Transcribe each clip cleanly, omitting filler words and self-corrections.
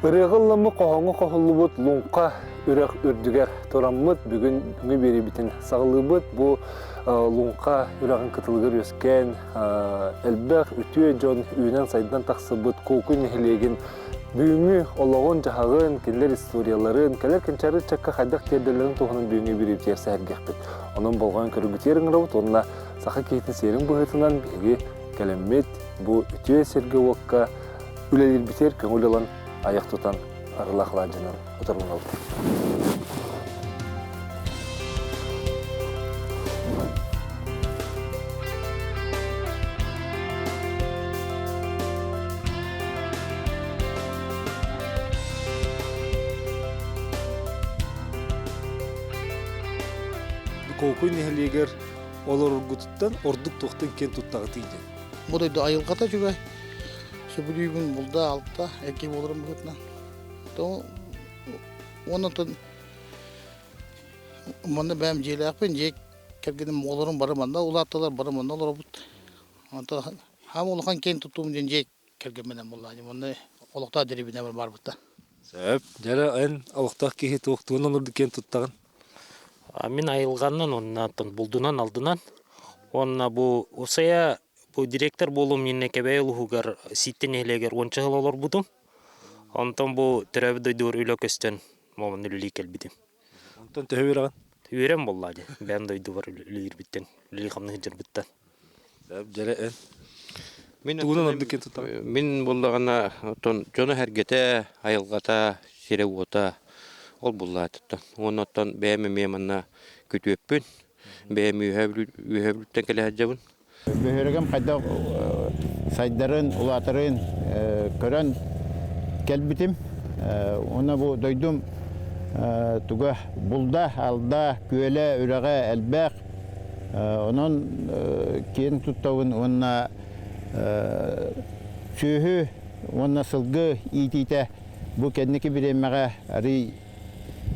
Ырыаҕа ылламмыт хоһооҥҥо хоһуллубут Луҥха үрэх үрдүгэр тураммыт бүгүн бүгүҥҥү биэриибитин саҕалыыбыт. Бу Луҥха үрэҕин кытылыгар үөскээн элбэх үтүө дьон үүнэн-сайдан тахсыбыт Куокуй нэһилиэгин бүгүҥҥү олоҕун-дьаһаҕын, кинилэр историяларын, кэлэр кэнчээри ыччакка хайдах тиэрдэллэрин туһунан бүгүҥҥү биэриибитигэр сэһэргэхпит. Онон болҕойон көрүүгүтүгэр ыҥырабыт уонна саха киһитин сиэрин быһыытынан биһиги кэлэммит бу үтүө сиргэ-уокка үлэлиирбитигэр көҥүл ылан айах тутан арылаах алаадьынан утарылынабыт. Куокуй нэһилиэгэр олороргутуттан ордук туохтан киэн туттаҕытый диэн. Бу дойду айылҕата үчүгэй. Сөбүлүүбүн булда алта эркий буоларым быһыытынан. То оннотон манна бэйэм дьиэлээхпин, дьиэ кэргэним оҕолорум бары манна улааттылар, бары манна олоробут. Онтон хаам улахан киэн туттуум диэн дьиэ кэргэмминэн буоллаа. Манна олохтоох дэриэбинэбэр барбыта. Сөп. Дьэ эн олохтоох киһи туохтуун олордук киэн туттаҕын? Мин айылҕаннан уонна булдунан алдынан уонна бу Усая бу директор буолуум иннинэ Кэбээйи улууһугар Сииттэ нэһилиэгэр уонча сыл олорбутум. Онтон бу төрөөбүт дойдубар үлэ көстөн момун үлэлии кэлбитим. Онтон төһө үөрэҕин? Үөрэм буоллаа дии. Бэйэм дойдубар үлэлиирбиттэн, үлэлии-хамныы сылдьарбыттан. Сөп, дьэрэ эн. Мин Тугунан ордук киэн туттаҕын? Мин буоллаҕына оттон дьоно сэргэтэ, айылҕата, сирэ-уота ол буллаатыттан. Уонна оттон бэйэм эмиэ манна күтүөппүн. Бэйэм Үөһээ Үөһээ Бүлүүттэн кэлэ сылдьабын. Бөһүөлэгим хайдах сайдарын, улаатарын көрөн кэлбитим. Уонна бу дойдум туга булда, алда, күөлэ, үрэҕэ элбэх. Онон киэн туттабын уонна сүөһү уонна сылгы иитиитэ бу кэнники бириэмэҕэ арыый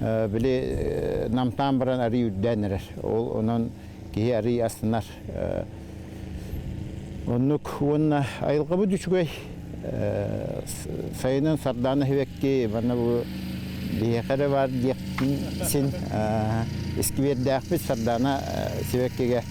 били намтаан баран арыый үрдээн эрэр. Ол онон киһи арыый астынар. Оннук уонна айылҕабыт үчүгэй. Сайынын сардаана сибэкки манна бу биһиэхэ эрэ баар диэхпин син искибиэрдээхпит сардаана сибэккигэ.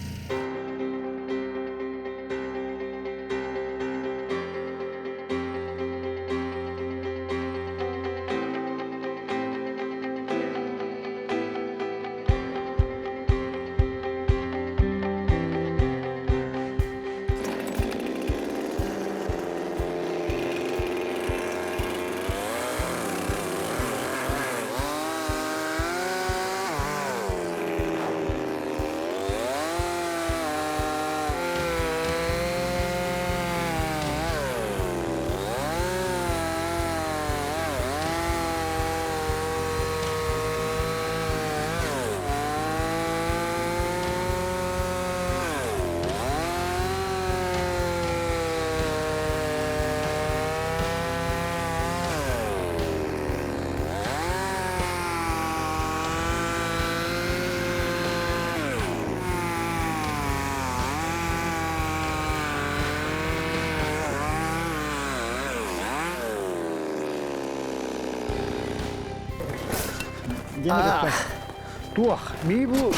Туох, мии бу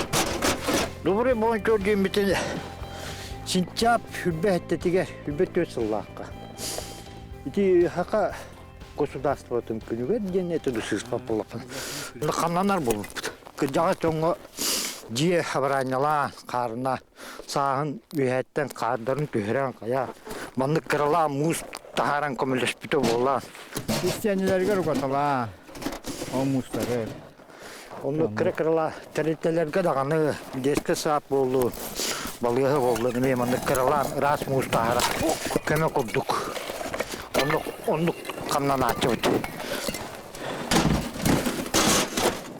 Добрый волонтер диэммитин синтяб хүрбэ хэттэтигэр, хүрбэ түөрт сыллаахха. Ити хака государствотын күнүгэр диэн это сыыспат буоллахпына. Ханнанар буолбуппут. Кырдьаҕас дьоҥҥо дьиэ абыраанньалаан, хаарына сааһын үөһэттэн хаардарын түһэрэн хайа маннык кыралаан муус таһааран көмөлөспүтэ буоллаан. Истиэнэлэригэр угаталаан, ол муустары. Оннук кыра-кыралаа тэрилтэлэргэ даҕаны детскэй сад буоллун, балыыһа буоллун эмиэ маннык кыралаан ыраас муус таһара көмө курдук. Оннук оннук хамнанааччыбыт.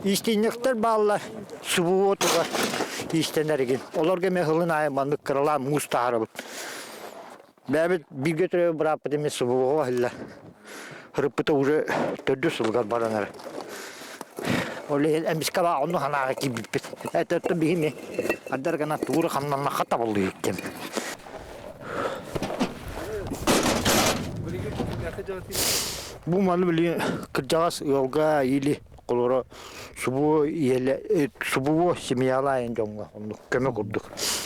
Иистинньэктэр бааллар субуотугар иистэнэригин. Олорго эмиэ сылын аайы маннык кыралаан муус таһарабыт. Бэйэбит бииргэ төрөөбүт бырааппыт эмиэ субуоҕа иһиллэр. Ырыппыта уже төрдүс сылыгар баран эрэр. Ол иһин эмискэ баа онну санааҕа киирбиппит. Это биһими ардар гына туура хамнаннахха табыллыы диэн. Бу маны били кырдьаҕас ыалга или холоро субу иэлэ субуо семьялаайын дьоҥҥо оннук көмө курдук.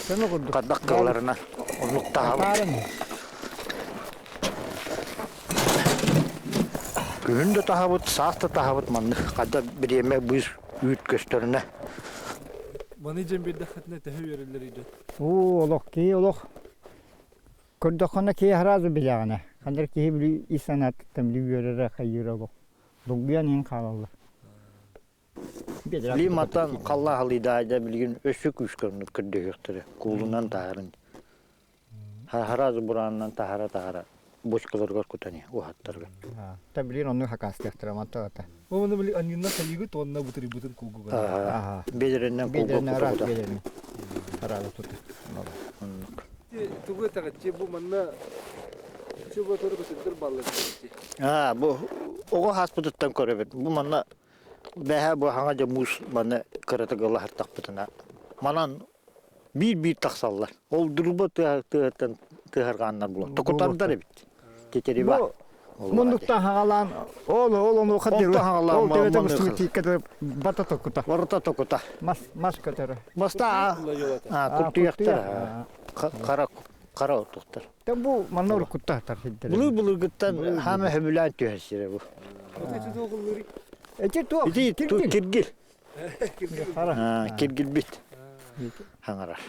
Көмө курдук. Хардах кылларына оннук таһабыт. Күһүн да таһабыт, саас да таһабыт маннык хадда бириэмэ быыс үүт көстөрүнэ. Маны дьэн биэрдэххитинэ төһө үөрэллэр дьон? Уу, олох киһи олох Көрдөххүнэ киһи сразу билэҕинэ, ханна эрэ киһи били ис санаатыттан били үөрэрэ хайыыра олох долгуйан иһин хаалаллар. Лиматтан халлааһылыйдаайда билигин өссө күүскэ оннук көрдөһүөхтэрэ куулунан таһарын сразу бураанынан таһара-таһара бочкаларыгар кутан уһаттарга. Та билигин оннук хакаастыахтара манталата. Оны били анньынна хайыгыт уонна бутырыйбытын кулгуга. Бедеринен кулгу Бедеринен бедеринен. Араада тута. Оннук. Тугу этэҕитчи бу манна чуба туру көтүрдэр баллар Аа бу оҕо хааспытыттан көрөбүт. Бу манна бэһэ бу хаҥа дьэ муус манна кыратык ылаһыртахпытына манан биир-биир тахсаллар. Ол дружба тыаһыттан тыаһырҕааннар буолар. Токутардар эбит. Тетерева. Мундуктан хагалаан ол ол онуоха Онтон хагалаан ол төбөтө мустубут тииккэ бата токута. Барыта токута. Мас мас көтөрө. Маста куртуйахтар хара хара отуктар. Та бу манна уруккутта тар сиддер. Былыр былыргыттан хаама хөбүлээн түһэр сирэ бу. Эти туох? Ити киргил. Хара. Киргилбит. Хаҥарар.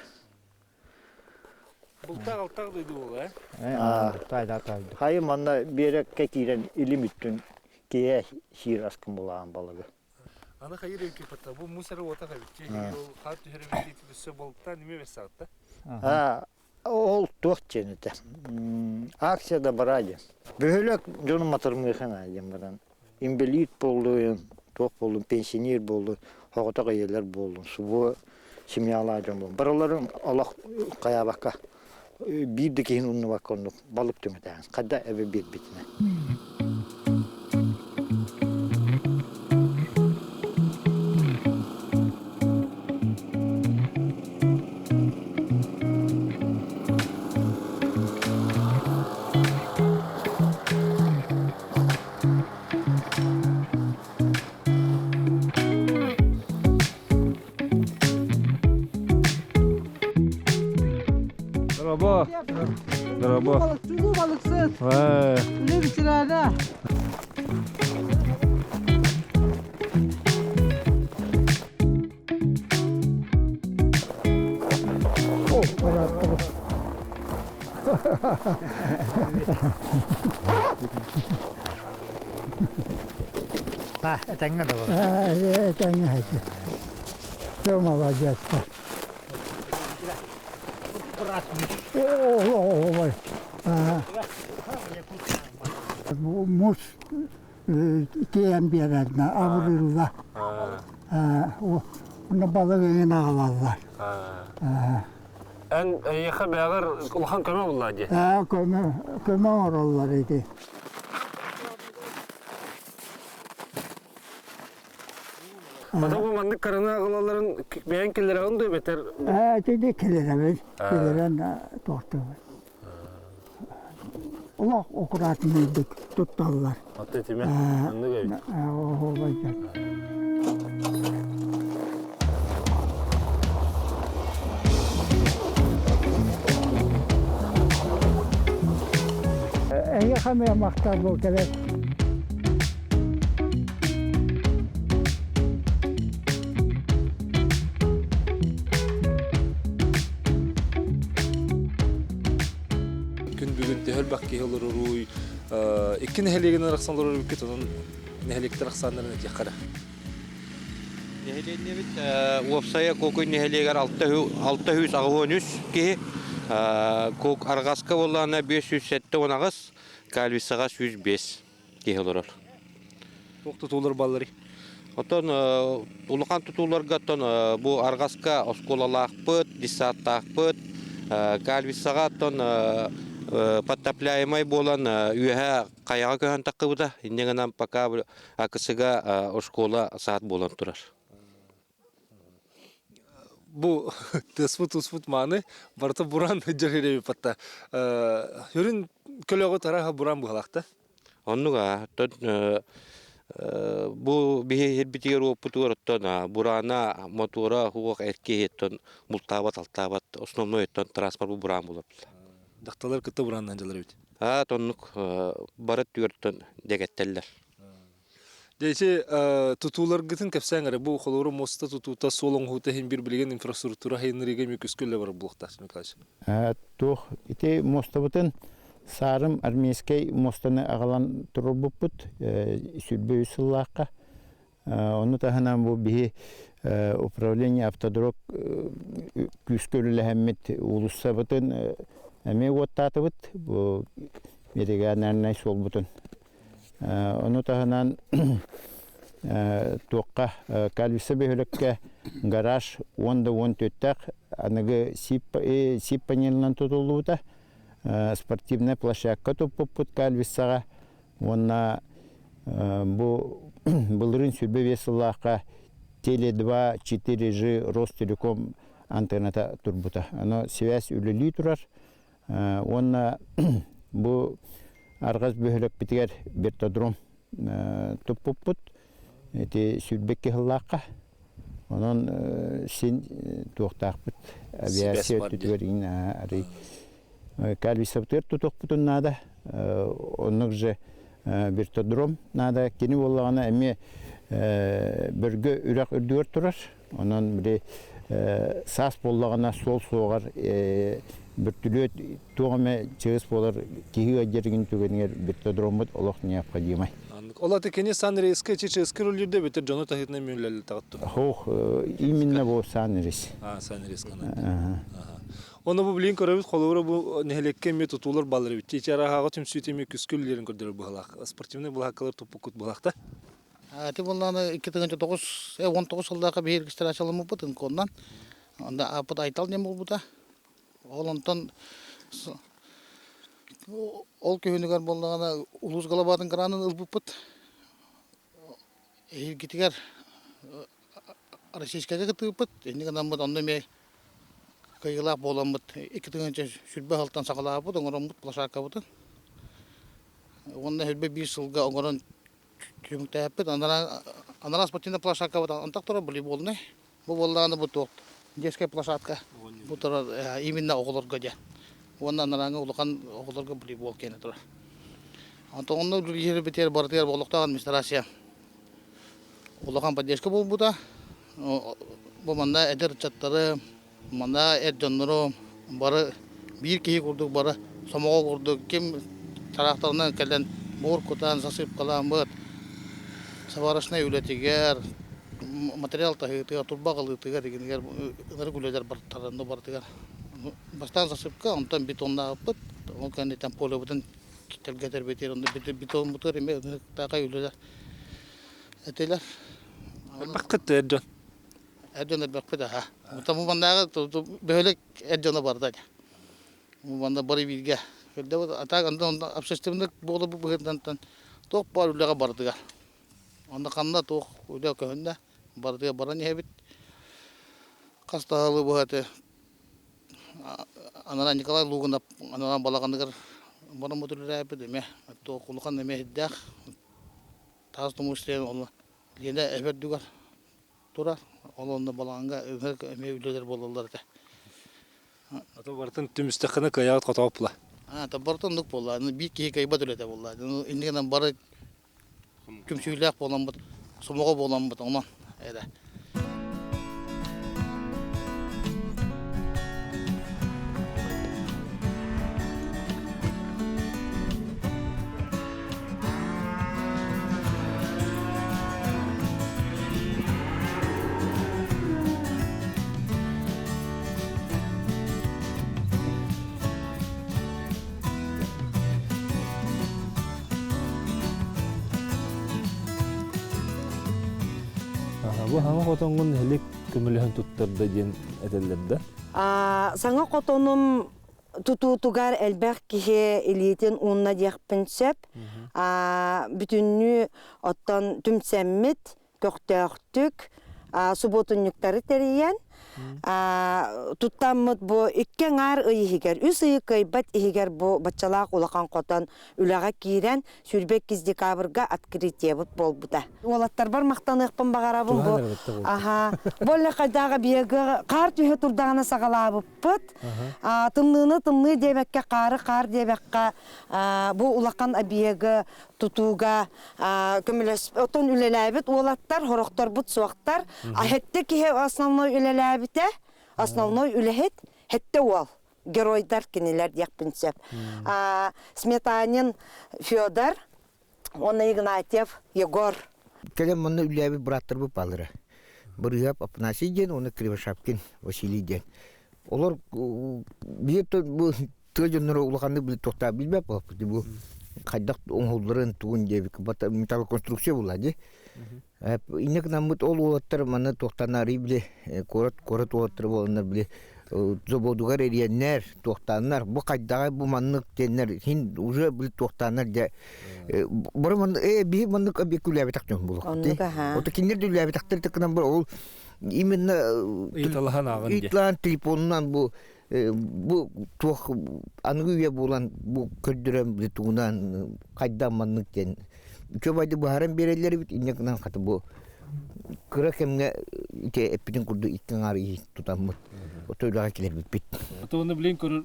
Бултаах алтаах дойду буолла, э? Тайда тайда. Хайы манна биэрэккэ киирэн илим үттүн киһи сиир аскын булаан балыгы. Аны хайыр өйкөпөттө. Бу мусор уота хабитчи. Ол хаар түһэрэ түссе болтан неме бесаатта. Ол туох диэн этэ. Акция добра диэн. Бөһүөлэк дьону матырмыыхан диэн баран. Инбэлиит буоллун, туох буоллун, пенсионер буоллун, соҕотох ийэлэр буоллун, субу семьялаах дьон буоллун. Барыларын олох хайаабакка биир да киһини умнубакка оннук балык түҥэтээн хайда эбэ биэрбитинэ. Merhaba. Merhaba. Balıkçı balıksız. Ne biçirene? Этэҥҥэ да Этэҥҥэ Все молодец. Ой, Муус тиэйэн биэрэрнэ абырыылла. Уонна балык эҥин аҕалаллар. Эн эйиэхэ бэҕэр улахан көмө булла дии. Ээ, көмө, көмө оҥороллор ити. Ата бу маннык карана аҕалалларын бэйэҥ киллэрэҕин дуо эбэтэр Ээ, ити киллэрэбин, киллэрэн туохтуубун. Олох аккуратнайдык тутталлар. Аты этиме, оннук эбит. Оһуобайдар. Эйиэхэ эмиэ махтал бу кэлэр. Күн бүгүн төһө элбэх киһи олороруй, икки нэһилиэгин арахсан олорор эбиккит, онон нэһилиэктэр ахсааннарын этиэххэ эрэ. Нэһилиэнньэбит уопсайа Куокуй нэһилиэгэр 683 киһи, Арҕаска буоллаҕына 578, Кальвицаҕа 105 киһи олорор. Туох тутуулар балларый? Оттон улахан тутууларга оттон бу Арҕаска оскуолалаахпыт, детсадтаахпыт, Кальвицаҕа оттон подтопляемай буолан үөһэ хайаҕа көһөн таххыбыта. Инньэ гынан пока АКС-га оскуола саат буолан турар. Бу тыаспыт-ууспут мааны барыта буран дьэһирэби патта. Үрүн көлөҕө тараха буран быһалаахта. Оннук аа, оттон бу биһи сирбитигэр уоппутугар оттон бураана, мотуора суох эр киһи оттон бултаабат-алтаабат основной оттон транспорт бу бураан буолар. Дьахталлар кытта бурааннаан дьалар эбит. Аа, оннук бары өттүгэр дэгэттэллэр. Дьэ ити тутууларгытын кэпсээҥ эрэ. Бу холобура муоста тутуута, суол оҥоһуута иһин биир билигин инфраструктура хайыннарыыга эмиэ күскэ үлэ барар буолуохтаах, Николаевич. Туох ити муостабытын Саарым армейскай муостаны аҕалан туруорбуппут 23 сыллаахха. Ону таһынан бу биһи управление автодорог күүскэ үлэлэһэммит уулуссабытын эмиэ уоттаатыбыт. Бу региональнай суолбутун. Ону таһынан туохха Кальвица бөһүөлэккэ гараж 10 да 14-тээх аныгы сип панелынан тутуллубута. Спортивная площадка туппуппут Кальвицаҕа уонна бу былырыын 25 сыллаахха Теле2 4G Ростелеком антенната турбута. Ону связь үлэлии турар. Уонна бу арҕас бөһүөлэкпитигэр вертодром туппуппут. Ити 22 сыллаахха. Онон син туохтаахпыт авиация өттүтүгэр иҥин арый кальвисабытыгар тутуохпутун наада. Оннук же вертодром наада. Кини буоллаҕына эмиэ бөргө үрэх үрдүгэр турар. Онон били саас буоллаҕына суол суоҕар бөртүлүөт туох эмэ чыыс буолар киһи ыалдьарыгын түгэнигэр вертодроммут олох необходимай. Ол аты кини сан-рейска чеческэ рулирде бетер дьону таһытына мүллэллитаҕытту. Хоох, именно бу сан-рейс. А, сан-рейс Оны бу билин көрөбүт холобура бу нэһилиэккэ эмиэ тутуулар баллар эбит. Ити арааһааҕы түмсүү эмиэ күскүл үлэлэрин көрдөрөр быһалаах. Спортивный былаһааккалар туппуккут быһалаахта. Ити буоллаҕына 2009, 19 сыллаахха биһиги регистрацияламмыппыт НКО-нан. Онно ааппыт Айтал диэн буолбута. Ол онтон ол күһүнүгэр буоллаҕына улуус главатын гранын ылбыппыт. Эһиилгитигэр Российскайга кыттыбыппыт. Инньэ гынаммыт онно эмиэ кыайыылаах буоламмыт 2020 сылтан саҕалаабыт, оҥороммут площадкабытын. Уонна 21 сылга оҥорон Түмүктээппит анараа анараа спортивнай площадкабыт антах турар волейбольнай. Бу буоллаҕына бу туох детская площадка бу турар именно оҕолорго диэн. Уонна анарааҥы улахан оҕолорго волейбол киэнэ турар. Онтон онно үлэлиирбитигэр барытыгар олохтоох администрация улахан поддержка буолбута. Бу манна эдэр ыччаттары, манна эр дьоннору бары биир киһи курдук бары сомоҕо курдук ким тыраахтарынан кэлэн буор кутан засыпкаламмыт сварочнай үлэтигэр материал таһыытыгар турба аҕалыытыгар игинигэр ынырык үлэлэр барытыгар барытыгар бастаан засыпка онтон бетоннаабыппыт ол кэнниттэн полебытын тэлгэтэрбитигэр онно бетоммутугар эмиэ ынырыктаахай үлэлэр этилэр Элбэххит эр дьон. Эр дьон элбэхпит аһа. Бу маннааҕы бөһүөлэк эр дьоно барда ини. Манна бары бииргэ. А так онно общественник буолар быһыытынан туох баар үлэҕэ барытыгар. Онно ханна туох үлэ көһүннэ барытыгар баран иһэбит. Хас да сылы быһа ити анараа Николай Лугинов анараа балаҕаныгар баран үлэлээбит эмиэ туох улахан эмиэ сирдээх таас тумус диэн ол Лена эбэ үрдүгэр турар. Ол онно балаҕаҥҥа эмиэ үлэлэр буолаллар этэ. Ата барытын түмүстэххинэ кыайаҕыт хотоҕо була. А, барыта оннук буолла. Биир киһи кыайбат үлэтэ буолла. Инники гынан бары түмсүүлээх буоламмыт, сомоҕо буоламмыт онон эрэ. Бу саҥа хотоҥҥун нэһилиэк көмөлөһөн туттарда диэн этэллэр да? Саҥа хотонум тутуутугар элбэх киһи илиитин уунна диэхпин сөп. Бүтүннүү оттон түмсэммит, көхтөөхтүк субуотунньуктары тэрийэн, Туттаммыт бу икки аҥаар ый иһигэр, үс ыйы кыайбат иһигэр бу баччалаах улахан хотон үлэҕэ киирэн, 22 декабрга открытиебыт буолбута. Уолаттарбар махтаныахпын баҕарабын бу. Аха. Бу эле хайдааҕы биэгэ хаар түһэ турдаҕына саҕалаабыппыт. Тымныыны тымныы диэбэккэ, хаары хаар диэбэккэ бу улахан объегы тутууга көмөлөс отон үлэлээбит уолаттар, хорохторбут суохтар. Хэтте киһи основной үлэлээбитэ, основной үлэһит хэтте уол. Геройдар кинилэр диэхпин сөп. Сметанин Федор, уонна Игнатьев Егор. Кэлэн манна үлэлээбит бырааттарбыт бааллара. Бырыһап Афанасий диэн уонна Кривошапкин Василий диэн. Олор биир бу тыа дьонноро улаханнык били туохтаах билбэт буолбут бу хайдах оҥоһулларын тугун диэбик металлоконструкция буолла дии. Инньэ гынаммыт ол уолаттар манна туохтанаары били куорат куорат уолаттара буоланнар били заводугар эриэннэр туохтааннар бу хайдаҕай бу маннык диэннэр иһин уже били туохтааннар дьэ бары маннык ээ биһи маннык объекка үлээбэтэх дьон буолуохпут ото кинилэр да үлээбэтэхтэр гынан бар ол именно ыйыталаһан ааҕын ыйыталаһан телефонунан бу бу туох аныгы үйэ буолан бу көрдөрөн били тугунан хайдах маннык диэн үчүгэйдик быһааран биэрэллэр эбит инньэ гынан хата бу кыра кэмҥэ ити эппитин курдук икки аҥаар ии тутаммыт ото үлэҕэ килэрбиппит. Ото уонна билин көрөр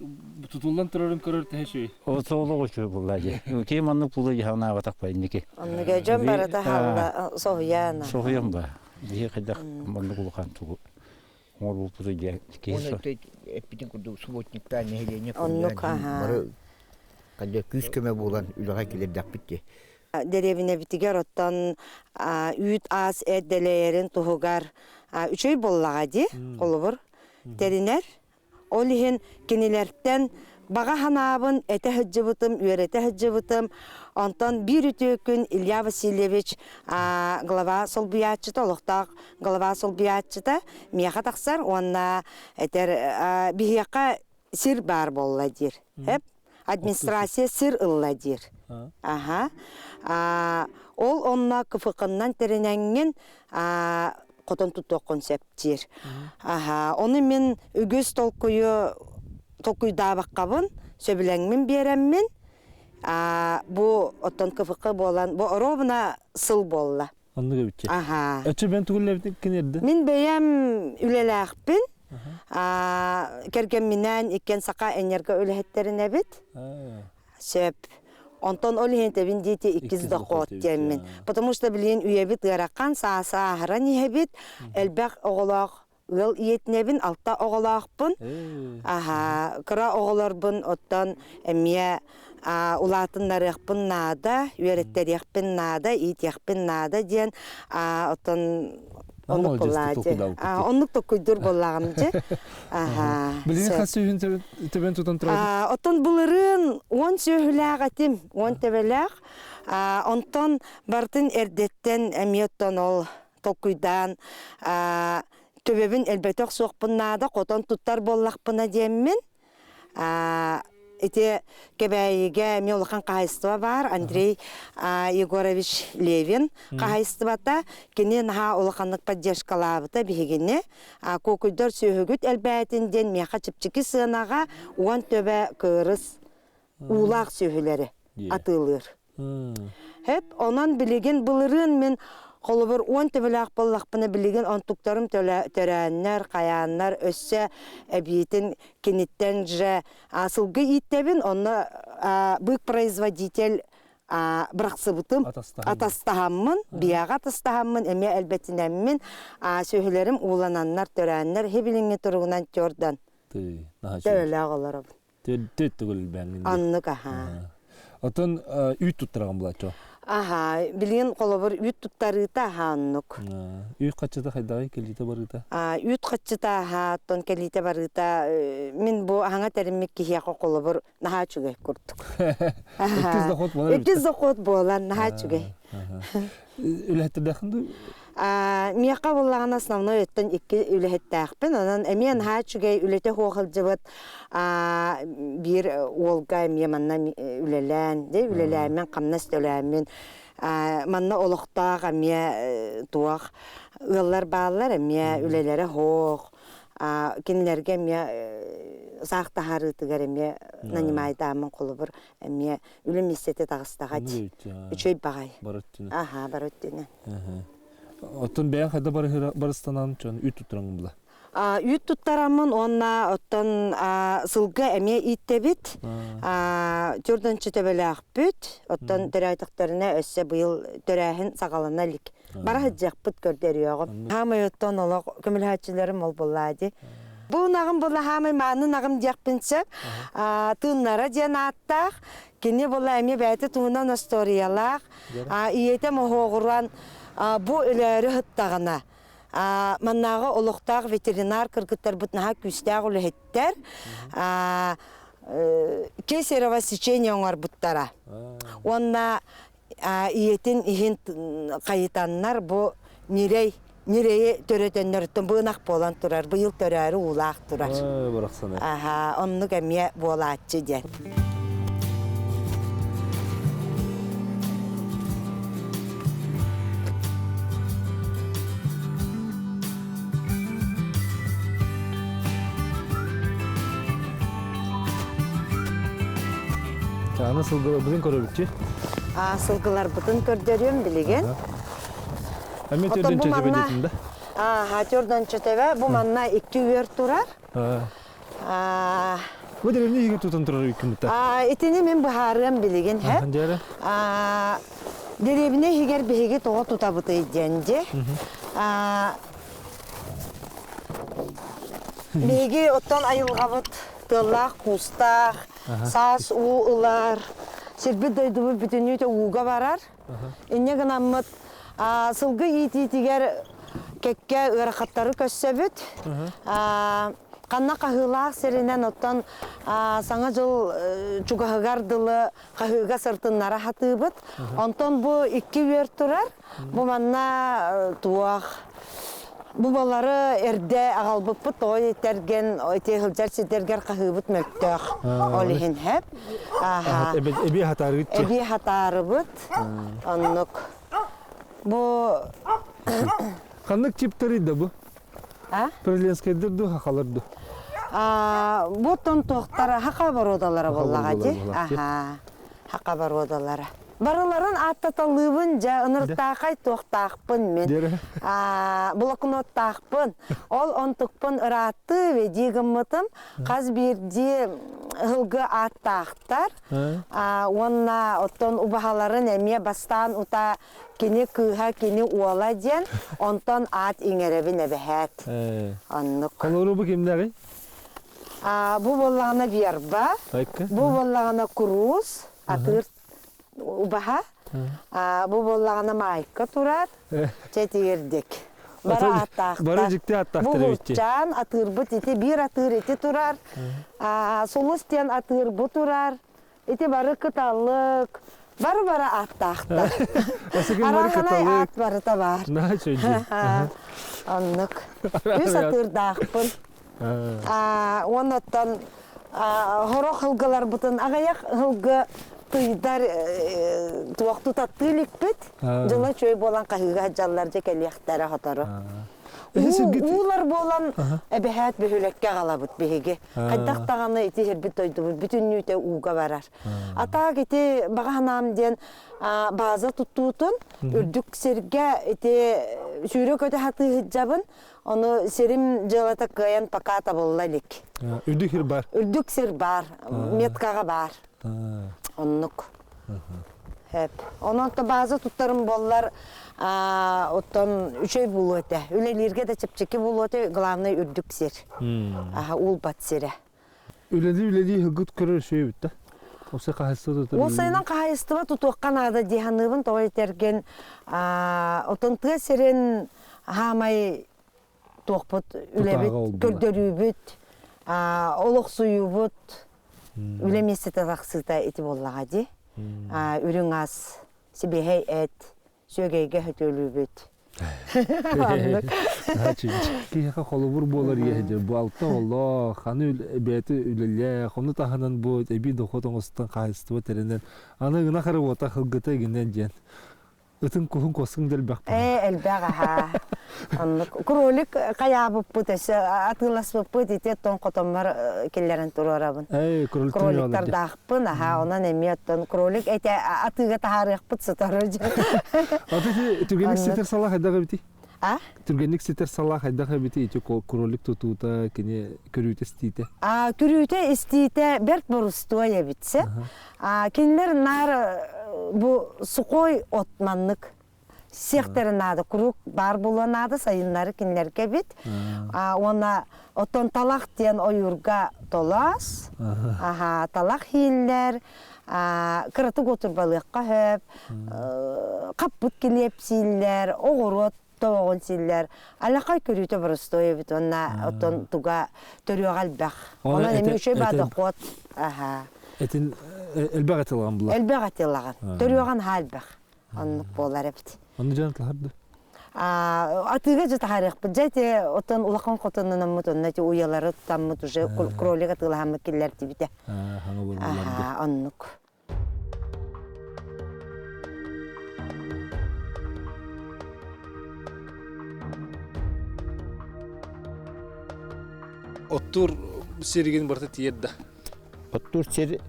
тутуллан турарын көрөр тэһэ үчүгэй. Ото олох үчүгэй буолла дии. Ким маннык пулу дьаһанаабатах ба инники. Оннуга дьон барыта хаалла соһуйаана. Соһуйан ба. Биһи хайдах маннык улахан тугу оҥорбуппутуй диэн киһи эппитин курдук субботниктаан нэһилиэнньэ Оннук бары күүс көмө буолан үлэҕэ киллэрдэхпит дии. Дэриэбинэбитигэр оттон үүт аас эрдэлэйэрин туһугар үчүгэй буоллаҕа дии, холобур, тэринэр. Ол иһин кинилэртэн баҕа санаабын этэ сылдьыбытым, үөрэтэ сылдьыбытым. Онтон биир үтүө күн Илья Васильевич глава солбуйааччыта, олохтоох глава солбуйааччыта миэхэ тахсар уонна этэр биһиэхэ сир баар буолла диир. Эп администрация сир ылла диир. Аха. Ол онно КФК-нан тэринэҥҥин хотон тутуоххун сөп диир. Аха. Ону мин үгүс толкуйу толкуйдаабаккабын, сөбүлэҥмин биэрэммин, бу оттон КФК буолан, бу оруобуна сыл буолла. Оннук эбит. Аха. Өчө бэн тугуллэбит кинерде? Мин бэйэм үлэлээхпин. Кэргэмминээн иккиэн саха энерго үлэһиттэрин эбит. Сөп. Онтон ол иһин этэбин диити иккис дохуот диэммин. Потому что билигин үйэбит ыарахан, сааһыран иһэбит. Элбэх оҕолоох ыал ийэтинэбин, алта оҕолоохпун. Аха, кыра оҕолорбун оттон эмиэ улаатыннарыахпын наада, үөрэттэриэхпин наада, иитиэхпин наада диэн оттон оннук буоллаачы. Оннук токкуйдуур буоллаҕым дьэ. Аха. Билигин хас сүөһүн төбөн тутан турабыт? Оттон былырыын 10 сүөһүлээх этим, 10 төбөлөөх. Онтон бартын эрдэттэн эмиэ оттон ол толкуйдаан төбөбүн элбэтэх суохпун наада, хотон туттар буоллахпына диэммин ити Кэбээйигэ эмиэ улахан хаһаайыстыба баар Андрей Егорович Левин хаһаайыстыбата кини наһаа улаханнык поддержкалаабыта биһигини куокуйдар сүөһүгүт элбээтин диэн миэхэ чэпчэки сыанаҕа 10 төбө кыырыс уулаах сүөһүлэри атыылыыр. Хэп, онон билигин былырыын мин холобур 10 төбөлөөх буоллахпына билигин онтуктарым төрөөннөр, хайааннар өссө эбиитин киниттэн же сылгы ииттэбин, онно бык производитель бырахсыбытым, атастаһаммын, бияҕа атастаһаммын, эмиэ элбэтинэммин, сүөһүлэрим уулананнар, төрөөннөр, хибилиҥҥи туругунан тёрдан төбөлөөх олоробун. Төт төгүл бэҥҥин. Оннук аһаа. Отон үүт туттараҕын булаччо. Аһаа, билигин холобур үүт туттарыыта аһаа оннук. Үүт хаччыта хайдаҕый кэлиитэ барыыта? Үүт хаччыта аһаа, оттон кэлиитэ барыыта мин бу аһаҥа тэриммит киһиэхэ холобур наһаа үчүгэй курдук. Иккис доход буолар. Иккис доход буолан наһаа үчүгэй. Үлэһиттэрдээххин дуу? Миэхэ буоллаҕына основной өттөн икки үлэһиттээхпин. Онон эмиэ наһаа үчүгэй үлэтэ суох сылдьыбыт биир уолга эмиэ манна үлэлээн, дьэ үлэлээммин, хамнас төлөөммүн манна олохтоох эмиэ туох ыаллар бааллар эмиэ үлэлэрэ суох. Кинилэргэ эмиэ саах таһаарыытыгар эмиэ нанимайдааммын холобур эмиэ үлэ миэстэтэ таҕыстаҕа дии. Үчүгэй баҕайы. Бар өттүнэн. Аха, бар өттүнэн. Оттон бэйэҥ хайда барыстанан дьон үүт туттараҥ була? Үүт туттараммын уонна оттон сылгы эмиэ ииттэбит. Төрдөнчө төбөлөөхпүт. Оттон төрөөтөхтөрүнэ өссө быйыл төрөөһүн саҕалана илик. Бара сылдьыахпыт көрдөрүөҕүм. Хаамай оттон олох көмөлөһөөччүлэрим ол буоллаа дии. Бу ынаҕым буолла хаамай мааны ынаҕым диэхпин сөп. Тыыннара диэн ааттаах. Кини буолла эмиэ бэйэтэ туһунан остуоруйалаах. Ийэтэ моһуоҕуран бу өлөөрү сыттаҕына маннааҕы олохтоох ветеринар кыргыттарбыт наһаа күүстээх үлэһиттэр кесарево сечение оҥорбуттара. Уонна ийэтин иһин хайытаннар бу ньирэй ньирэйи төрөтөннөрүттэн бу ынах буолан турар быйыл төрөөрү уулаах турар. Аха, оннук эмиэ буолааччы диэн. Аны сылгыларбытын көрөбүт Сылгыларбытын көрдөрүөм билигин. Эмиэ төрдөн чөтөбө диэтим да? Ааха, төрдөн чөтөбө. Бу манна икки үөр турар. Бу деревня иһигэр тутан турар үккүмүттэ. Итини мин быһаарыам билигин, һэ? Деревня иһигэр биһиги тоҕо тутабытый диэн дии. Биһиги оттон айылҕабыт тыаллаах-куустаах, саас уу ылар, сирбит дойдубут бүтүннүүтэ ууга барар. Инньэ гынаммыт сылгы иитиитигэр кэккэ ыарахаттары көрсөбүт. Ханна хаһыылаах сиринэн оттон Саҥа дьыл чугаһыгар дылы хаһыыга сыртыннара сатыыбыт. Онтон бу икки үөр турар. Бу манна туох бу балары эрдэ аҕалбыппыт тоҕо этэргэн ити сылдьар сирдэргэр хаһыыбыт мөлтөх. Ол иһин хэп. Эбии хатаарыбыт. Эбии хатаарыбыт. Оннук. Бу Ханнык типтери да бу? А? Президентскайдар ду хахалар ду? Бу тон туохтара хака боруодалара буоллаҕа дии. Аха. Хака боруодалара. Барыларын ааттаталыыбын дьэ ыныртаахай туохтаахпын мин. Блокноттаахпын. Ол онтукпун ырааттыы ведии гыммытым. Хас биирдии ылгы ааттаахтар. Уонна оттон убаһаларын эмиэ бастаан ута кини кыыһа, кини уола диэн, онтон аат иҥэрэбин эбэһээт. Оннук. Холору бу кимнээҕий? Бу буоллаҕына верба, бу буоллаҕына куруус, атыыр убаһа, бу буоллаҕына маайка турар, чэтигирдик. Бары ааттаахтар. Бары дьикти ааттаахтар Бу булчаан атыырбыт ити биир атыыр ити турар, сулус диэн атыыр бу турар, Ити бары кыталык, бары-бары ааттаахтар. Арааһынай аат барыта баар. Оннук. Үс атыырдаахпын. Оннуттан хорох ылгыларбытын аҕыйах ылгы тыйдар туох тутаттыы иликпит. Дьыла чөй буолан хаһыыга сылдьаллар дьэ кэлиэхтэрэ сотору. Уулар буолан эбэһээт бөһүөлэккэ аҕалабыт биһиги. Хайдах даҕаны ити сирбит дойдубут бүтүннүүтэ ууга барар. А так ити баҕа санаам диэн база туттуутун үрдүк сиргэ ити сүүрэ-көтө сатыы сылдьабын. Ону сирим дьыалата кыайан пока табылла илик. Үрдүк сир бар. Үрдүк сир бар. Меткаҕа бар. Оннук. Эп. Онон то база туттарым буоллар, оттон үчүгэй буолуо этэ. Үлэлииргэ да чэпчэки буолуо этэ, главное үрдүк сир. Аха, уулбат сирэ. Үлэлии-үлэлии ыгыт көрөр үчүгэй эбит да. Уопсай хаһайыстыба тутар. Уопсайынан хаһайыстыба тутуохха наада дии саныыбын, тоҕо этэргин, оттон тыа сирин хаамай туохпут үлэбит, көрдөрүүбүт, олохсуйуубут, үлэ миэстэтэ тахсыыта ити буоллаҕа дии. Үрүҥ ас, сибиэһэй эт, сүөгэйгэ хөтүөлүүбүт. Киһиэхэ холобур буолар иэһэ бу алта оҕолоох, аны бэйэтэ үлэлээх, ону таһынан бу эбии дохуот оҥостон хаһаайыстыба тэринэн, аны ынах эрэ уота хылгыта игинэн диэн. Ытын куһун куоскун да элбэх Ээ, элбэх аһаа. Оннук кролик хайаабыппыт өссө атыыласпыппыт ити оттон хотоммор киллэрэн туруорабын. Ээ, кролик Кроликтардаахпын аһаа, онон эмиэ оттон кролик этэ атыыга таһаарыахпыт сытар дьэ. Аты түргэнник Оннук. ситэр салаа хайдах эбитий? А? Түргэнник ситэр салаа хайдах эбитий ити кролик тутуута, кини көрүүтэ-истиитэ? А, көрүүтэ-истиитэ бэрт борустуой эбит сөп. А, кинилэр наар бу сухой от маннык сиэхтэрэ наада, куруук баар буолуон наада, сайыннары кинилэргэ эбит. А, уонна оттон талах диэн ойуурга толоос, аха, талах ииллэр, кыратык отурбалыахха сөп, хаппыт килиэп сииллэр, оҕуруот тобоҕун сииллэр. Алакай көрүүтэ боростуой эбит уонна оттон туга төрүөҕэ элбэх. Онон эми үчүгэй баа дохуот. Аха. Этин элбэх этилаҕын була. Элбэх этилаҕын. Төрүөҕэн ха элбэх. Оннук буолар эбит. Онну дьон тылһар Атыыга дьэ таһаарыахпыт. Дьэ ити оттон улахан хотоннономмут онно ити уйалары тутаммыт уже кролик атыылаһаммыт киллэрдибитэ. Аха, оннук. Оттуур сиригин барыта тиийэр да? Оттуур сир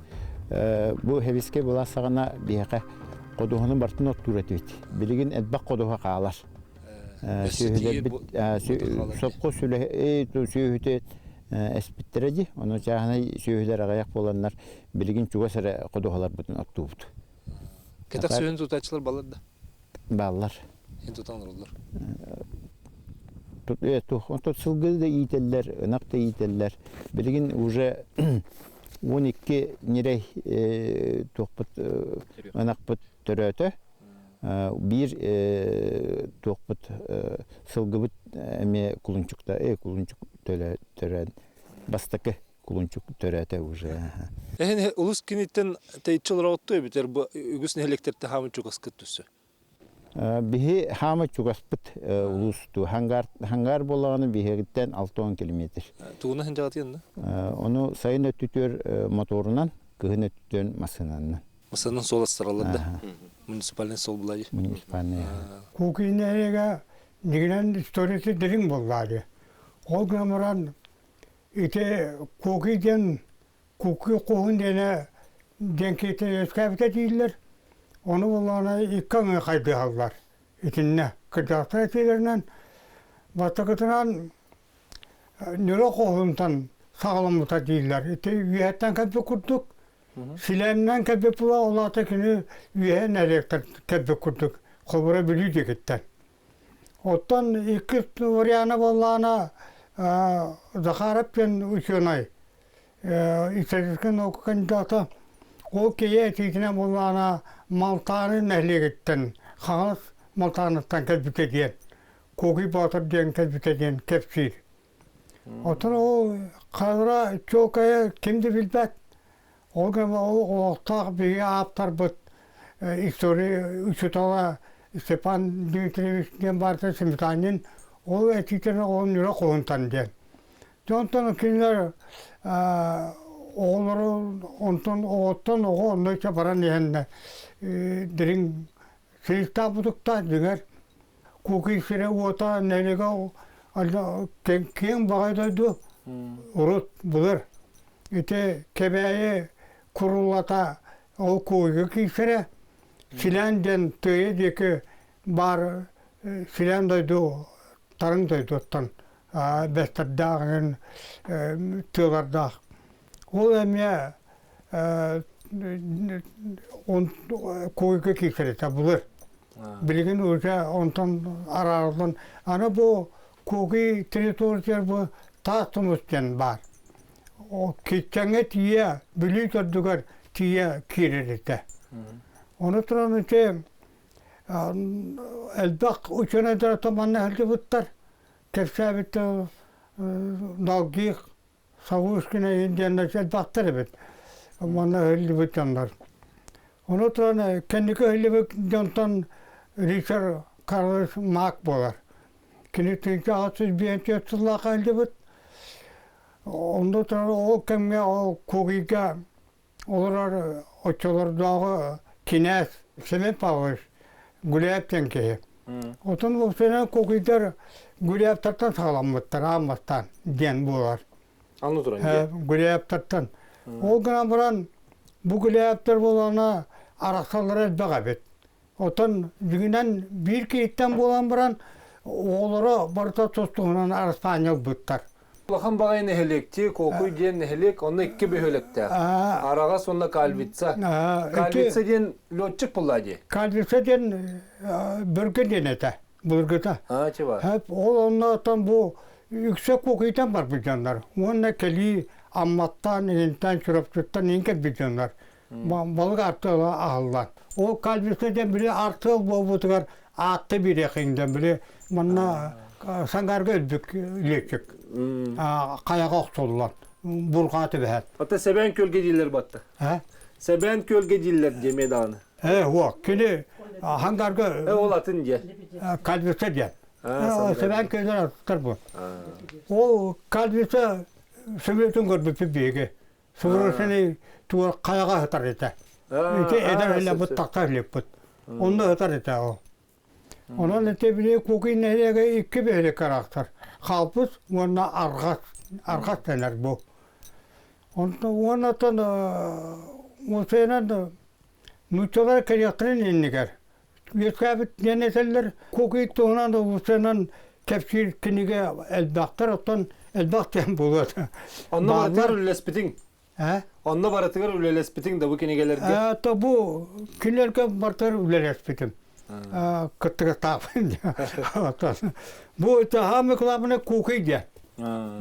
бу Хэбискэй былаас саҕана биһиэхэ ходуһаны барытын оттуур этибит. Билигин элбэх ходуһа хаалар. Сүөһүлэрбит сопхуос сүөһүтэ эспиттэрэ дии. Ону чааһынай сүөһүлэр аҕыйах буоланнар билигин чугас эрэ ходуһаларбытын оттуубут. Кэтэх сүөһүн тутааччылар балар да? Бааллар. Эн тутан олороллор. Онтон сылгы да иитэллэр, ынах да иитэллэр. Билигин уже 12 ньирэй туохпут ынахпыт төрөөтө. Биир туохпут сылгыбыт эмиэ кулунчукта, кулунчук төрөөн бастакы кулунчук төрөөтө уже. Эһин улус киниттен тэйчи олороҕутту эбитер бу үгүс нэһилиэктэртэ хаамын чугаскыт түссө. Биһи хаама чугаспыт улуусту хангар хангар буолаҕына биһигиттэн 60 километр. Тугуна ханжаҕатыйан да? Ону сайын өттүтүөр моторунан, кыһын өттүтүөн массыынанан. Массыынанан суол астараллар да? Муниципальный суол булайы. Муниципальный. Куукинэригэ нигинэн историясы дириҥ буоллаады. Ол гынан баран Ити Куки диэн Куки хоһун диэнэ диэн киһитэ үөскээбитэ дииллэр. Ону буоллаҕына икки аҥыы хайдыһаллар. Итиннэ кырдьаҕастар этиилэринэн бастакытынан Ньуру хоһунтан саҕаламмыта дииллэр. Ити үөһэттэн кэлбит курдук силээнинэн кэлбит була ол аата кини үөһэ нэһилиэктэр кэлбит курдук холобура Бүлүү диэкиттэн. Оттон иккис вариана буоллаҕына Захаров диэн учуонай историческай наука кандидата ол киһи этиитинэн буоллаҕына Малтааны нэһилиэгиттэн Хаҥалас Малтааныттан кэлбитэ диэн Куокуй Боотур диэн кэлбитэ диэн кэпсиир. Оттон ол хара чуолкайа ким да билбэт. Ол гынан ол олохтоох биһиги ааптарбыт история учуутала Степан Дмитриевич диэн баарта Сметанин ол этиитин оҕолорун үрэ хоһунтан диэн. Дьэ онтон кинилэр оҕолору онтон оҕоттон оҕо онно баран иһэннэ дириҥ силиктээх бутуктаах дьиҥэр Куукуй сирэ-уота нэһилиэгэ киэҥ баҕайы дойду урут былыр ити Кэбээйи курулата ол Куойга киирсэрэ Силээн диэн тыайа диэки баар Силээн дойду тарыҥ дойдуттан бэстэрдээх эҥин тыалардаах. Ол эмиэ Куойга киирсэрэ былыр. Билигин уже онтон араарыллан, аны бу Куокуй территориятыгар бу таас тумус диэн баар. Киччэҥҥэ тиийэ, Бүлүү төрдүгэр тиийэ киирэр этэ. Ону туран ити элбэх учуонайдар манна сылдьыбыттар, кэпсээбит Долгих Савушкина диэннэр элбэхтэр эбит. Манна ыһыллыбыт дьоннор. Ону туран кэнники ыһыллыбыт дьонтон Ричард Карлос Маак буолар. Кини 1854 сыллаах ыһыллыбыт. Онно туран ол кэмҥэ ол Кугийга олорор оччолордооҕу кинээс Семен Павлович. Гуляев диэн киһи. Отон уопсайынан куокуйдар Гуляевтартан саҕаламмыттар аан бастаан диэн буолар. Аны туран дии. Гуляевтартан. Ол гынан баран бу Гуляевтар буолана арахсаллара элбэх эбит. Оттон дьиҥинэн биир киһиттэн буолан баран оҕолоро барыта тус-туһунан араспаанньа ылбыттар. Улахан баҕайы нэһилиэкти, Куокуй диэн нэһилиэк, онно икки бөһүөлэктээх. Араҕас уонна Кальвица. Кальвица диэн летчик буолла дии. Кальвица диэн бөргө диэн этэ, былыргыта. Ол оннооттон бу үксэ Куокуйтан барбыт дьоннор. Уонна кэлии Амматтан, Илинтэн, Чурапчыттан иин кэлбит дьоннор. Балык артыала аһыллан. Ол Кальвица диэн били артыал буолбутугар аатта биэриэхиҥ диэн били манна Сангарга өлбүт летчик хайаҕа охсуллан бурҕаа түбэһэн. Ата Сэбээн күөлгэ дииллэр батта. Сэбээн күөлгэ дииллэр диэмэ даҕаны. Э, уо, кини Хангарга Э, ол атын диэ. Кальвица диэн. Сэбээн күөллэр аттар бу. Ол Кальвица сөмөлүөтүн көрбүппүт биһиги. Суворовшины туор хайаҕа сытар этэ. Ити эдэр ыллабыт тахса иликпит. Онно сытар этэ ол. Онон ити били Кукуй нэһилиэгэ икки бэһилик арахсар. Халпыс уонна Арҕас, Арҕас дэнэр бу. Онтон уоннаттан уопсайынан нууччалар кэлиэхтэрин иннигэр үөскээбит диэн этэллэр. Кукуй туһунан уопсайынан кэпсиир кинигэ элбэхтэр, оттон элбэх диэн буолуо этэ. Онно барытыгар үлэлэспитиҥ. Онно барытыгар үлэлэспитиҥ да бу кинигэлэргэ? То бу кинилэргэ барытыгар үлэлэспитим. Кыттыгастаахпын. Бу самый главное кукуй диэн.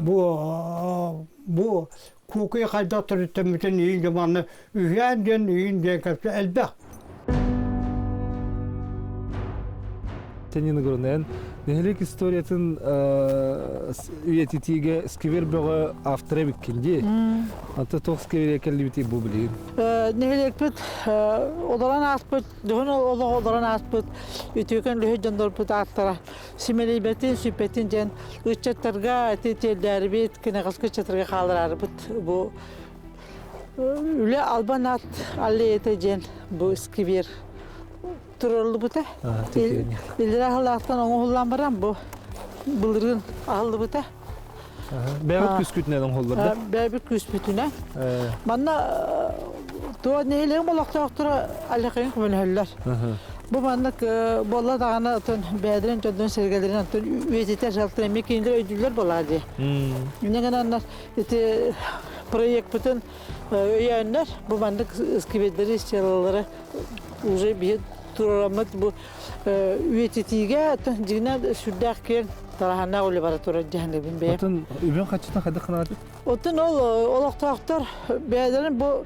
Бу бу кукуй хайдах төрүттэммитин иин дьаманны үһээн диэн иин диэн кэпсэ элбэх. Тенин Гурнен нэһилиэк историятын үйэтитиигэ сквер бөҕө автора эбиккин дии. Anta туох сквере кэллибити бу билигин? Нэһилиэкпит олорон ааспыт, дьоһун олох олорон ааспыт үтүөкэн үлэһит дьоннорбут ааттара симэлийбэтин, сүппэтин диэн ыччаттарга ити тиэрдээрибит, кэнэҕэски ыччаттарга хааллараарыбыт бу Үлэ албан аат аллеята диэн бу сквер турарыллыбыта. Иллэрээ аһыллаахтан оҥоһуллан баран бу былырыын аһыллыбыта. Бэйэбит күүскүтүнэн оҥоһуллар да? Бэйэбит күүспүтүнэн. Манна туо нэһилиэгим олохтоохторо аллахайын көмөлөһөллөр. Бу маннык буолла даҕаны отон бэйэлэрин дьоннорун сэргэлэрин онтон үйэтитэр салтын эмиэ кинилэр өйдүүллэр буолаа дии. Инньэ гынан Ити проекпытын өйөөннөр бу маннык скибердэри, стелалары уже биһи туруораммыт бу үйэтитиигэ дьиҥинэн сүрдээх киэҥ тараһаннаах үлэ бара турар дьаһаныбын бэйэм. Отон үбүн хаччытын хайдах гынаатыт? Отон ол олохтоохтор бэйэлэрин бу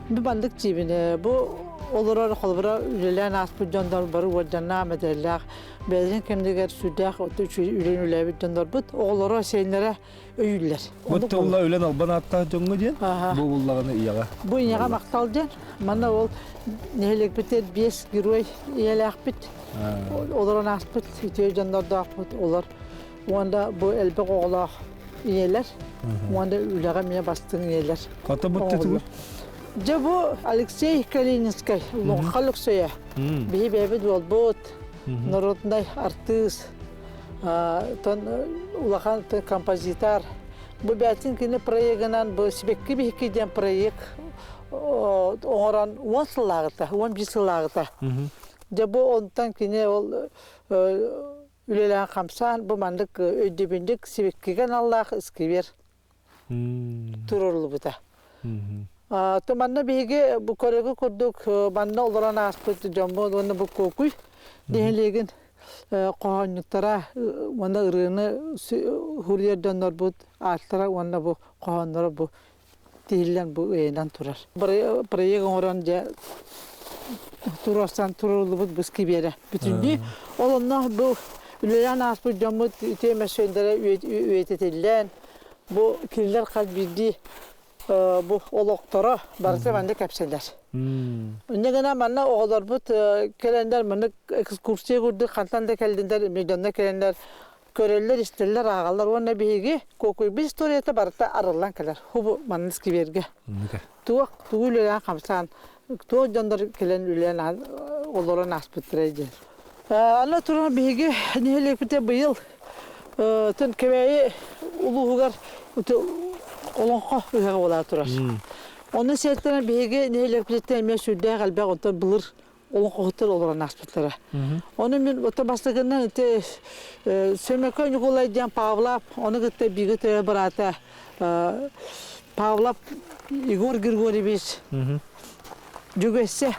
бу маннык диибин бу олорор холобура үлэлээн ааспыт дьоннор бары уордьаннаах мэдээллээх бэйэлэрин кэмнэригэр сүрдээх үчүгэй үлэни үлээбит дьоннорбут оҕолоро сиэннэрэ өйүүллэр. Бу тылла үлэн албан ааттаах дьоҥҥо диэн, бу буллаҕына ийэҕэ. Бу ийэҕэ махтал диэн. Манна ол нэһилиэкпитигэр биэс герой ийэлээхпит. Олорон ааспыт үтүө дьоннордоохпут олор. Уонна бу элбэх оҕолоох ийэлэр. Уонна үлэҕэ эмиэ бастыҥ ийэлэр. Хата бу тутулур? Дьэ бу Алексей Калининскай, Лоҥха Лөксөйө. Биһи бэйэбит уолбут, народнай артыыс, тон улахан композитор. Бу бээтин кини проегынан бу Сибэкки биһикки диэн проект оҥорон уон сыллааҕыта, 11 сыллааҕыта. Дьэ бу онтон кини ол үлэлээн хамсаан бу маннык өйдөбүнньүк сибэккигэ аналлаах сквер туруоруллубута. То манна биһиги бу көрөгү курдук манна олорон ааспыт дьоммут уонна бу Куокуй нэһилиэгин хоһоонньуттара уонна ырыаны суруйар дьоннорбут ааттара уонна бу хоһоонноро бу тиһиллэн бу ыйынан турар. Проект оҥорон дьэ туруорсан туруоруллубут бу скибиэрэ бүтүннүү. Ол онно бу үлэлээн ааспыт дьоммут үтүө мөссүөннэрэ үйэтитиллэн бу кинилэр хас биирдии бу олохторо барыта манна кэпсэнэр. Инньэ гынан манна оҕолорбут кэлэннэр маннык экскурсия курдук хантан да кэллиннэр дьонно кэлэннэр көрөллөр, истэллэр, ааҕаллар уонна биһиги Куокуйбут историята барыта арыллан кэлэр. Хубу манна сквергэ. Туох тугу үлэлээн хамсаан, туох дьоннор кэлэн үлэлээн олорон ааспыттара диэн. Аны туран биһиги нэһилиэкпитэ быйыл тын Кэбээйи улууһугар олоҥхо ыһыаҕа буола турар. Онно сиэттэрэн биһиги нэһилиэкпититтэн эмиэ сүрдээх элбэх онтон былыр олоҥхоһуттар олорон ааспыттара. Ону мин ото бастакынан ити Сөмөкө Ньукулай диэн Павлов, ону кытта бииргэ төрөөбүт быраата Павлов Егор Григорьевич Дьүгэссе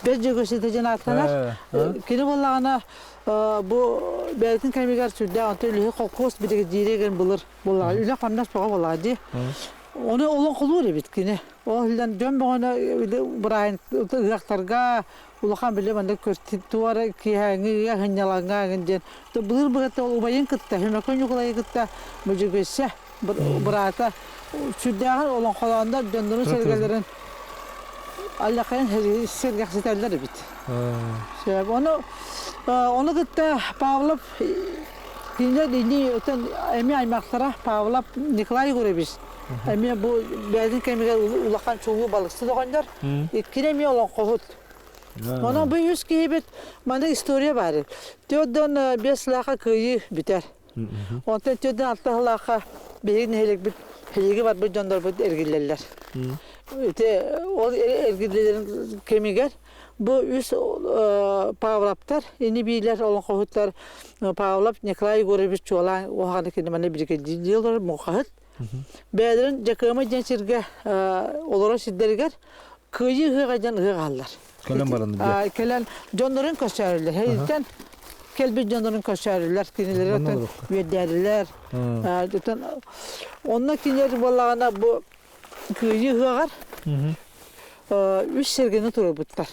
Бэс Дьөгүөссэтэ диэн ааттанар. Кини буоллаҕына бу бэйэтин кэмигэр сүрдээх онто үлэһит холкуос биригэдьиирэ былыр буоллаҕа үлэ-хамнас бөҕө буоллаҕа дии. Ону олоҥхолуур эбит кини. Ол иһин дьон бөҕөнө бырааһын ыһыахтарга улахан били манна туора киэһээҥҥи сынньалаҥҥа эҥин диэн былыр быһата ол убайын кытта Хөмөкө Ньукулайы кытта бу Дьөгүөссэ быраата сүрдээҕин олоҥхолооннор дьоннорун сэргэлэрин аллахайын сэргэхситэллэр эбит. Ону ону кытта Павлов кинилэр ини эмиэ аймахтара Павлов Николай Егорович эмиэ бу бэйэтин кэмигэр улахан чулуу балыксыт оҕонньор иккини эмиэ олоҥхоһут. Онон бу үс киһибит маннык история баар. Төрдөн биэс сылаахха кыайыы бүтэр. Онтон төрдөн алта сылаахха биһиги нэһилиэкпит биһиги барбыт дьоннорбут эргиллэллэр. Ити ол эргиллэлэрин кэмигэр бу үс Павловтар, ини-биилэр олоҥхоһуттар Павлов Николай Егорович чуолаан уһаҕаны кини манна биригэдьиирдии олорор муҥхаһыт. Бэйэлэрин Дьакыама диэн сиргэ олорор сирдэригэр Кыайыы ыһыаҕа диэн ыһыах аһаллар. Кэлэн баран Кэлэн дьоннорун көрсөөрүллэр. Һэйиттэн кэлбит дьоннорун көрсөөрүллэр. Кинилэри оттон үөрдээрилэр. Онно кинилэр буоллаҕына бу Кыайыы ыһыаҕар үс сэргэни туруорбуттар.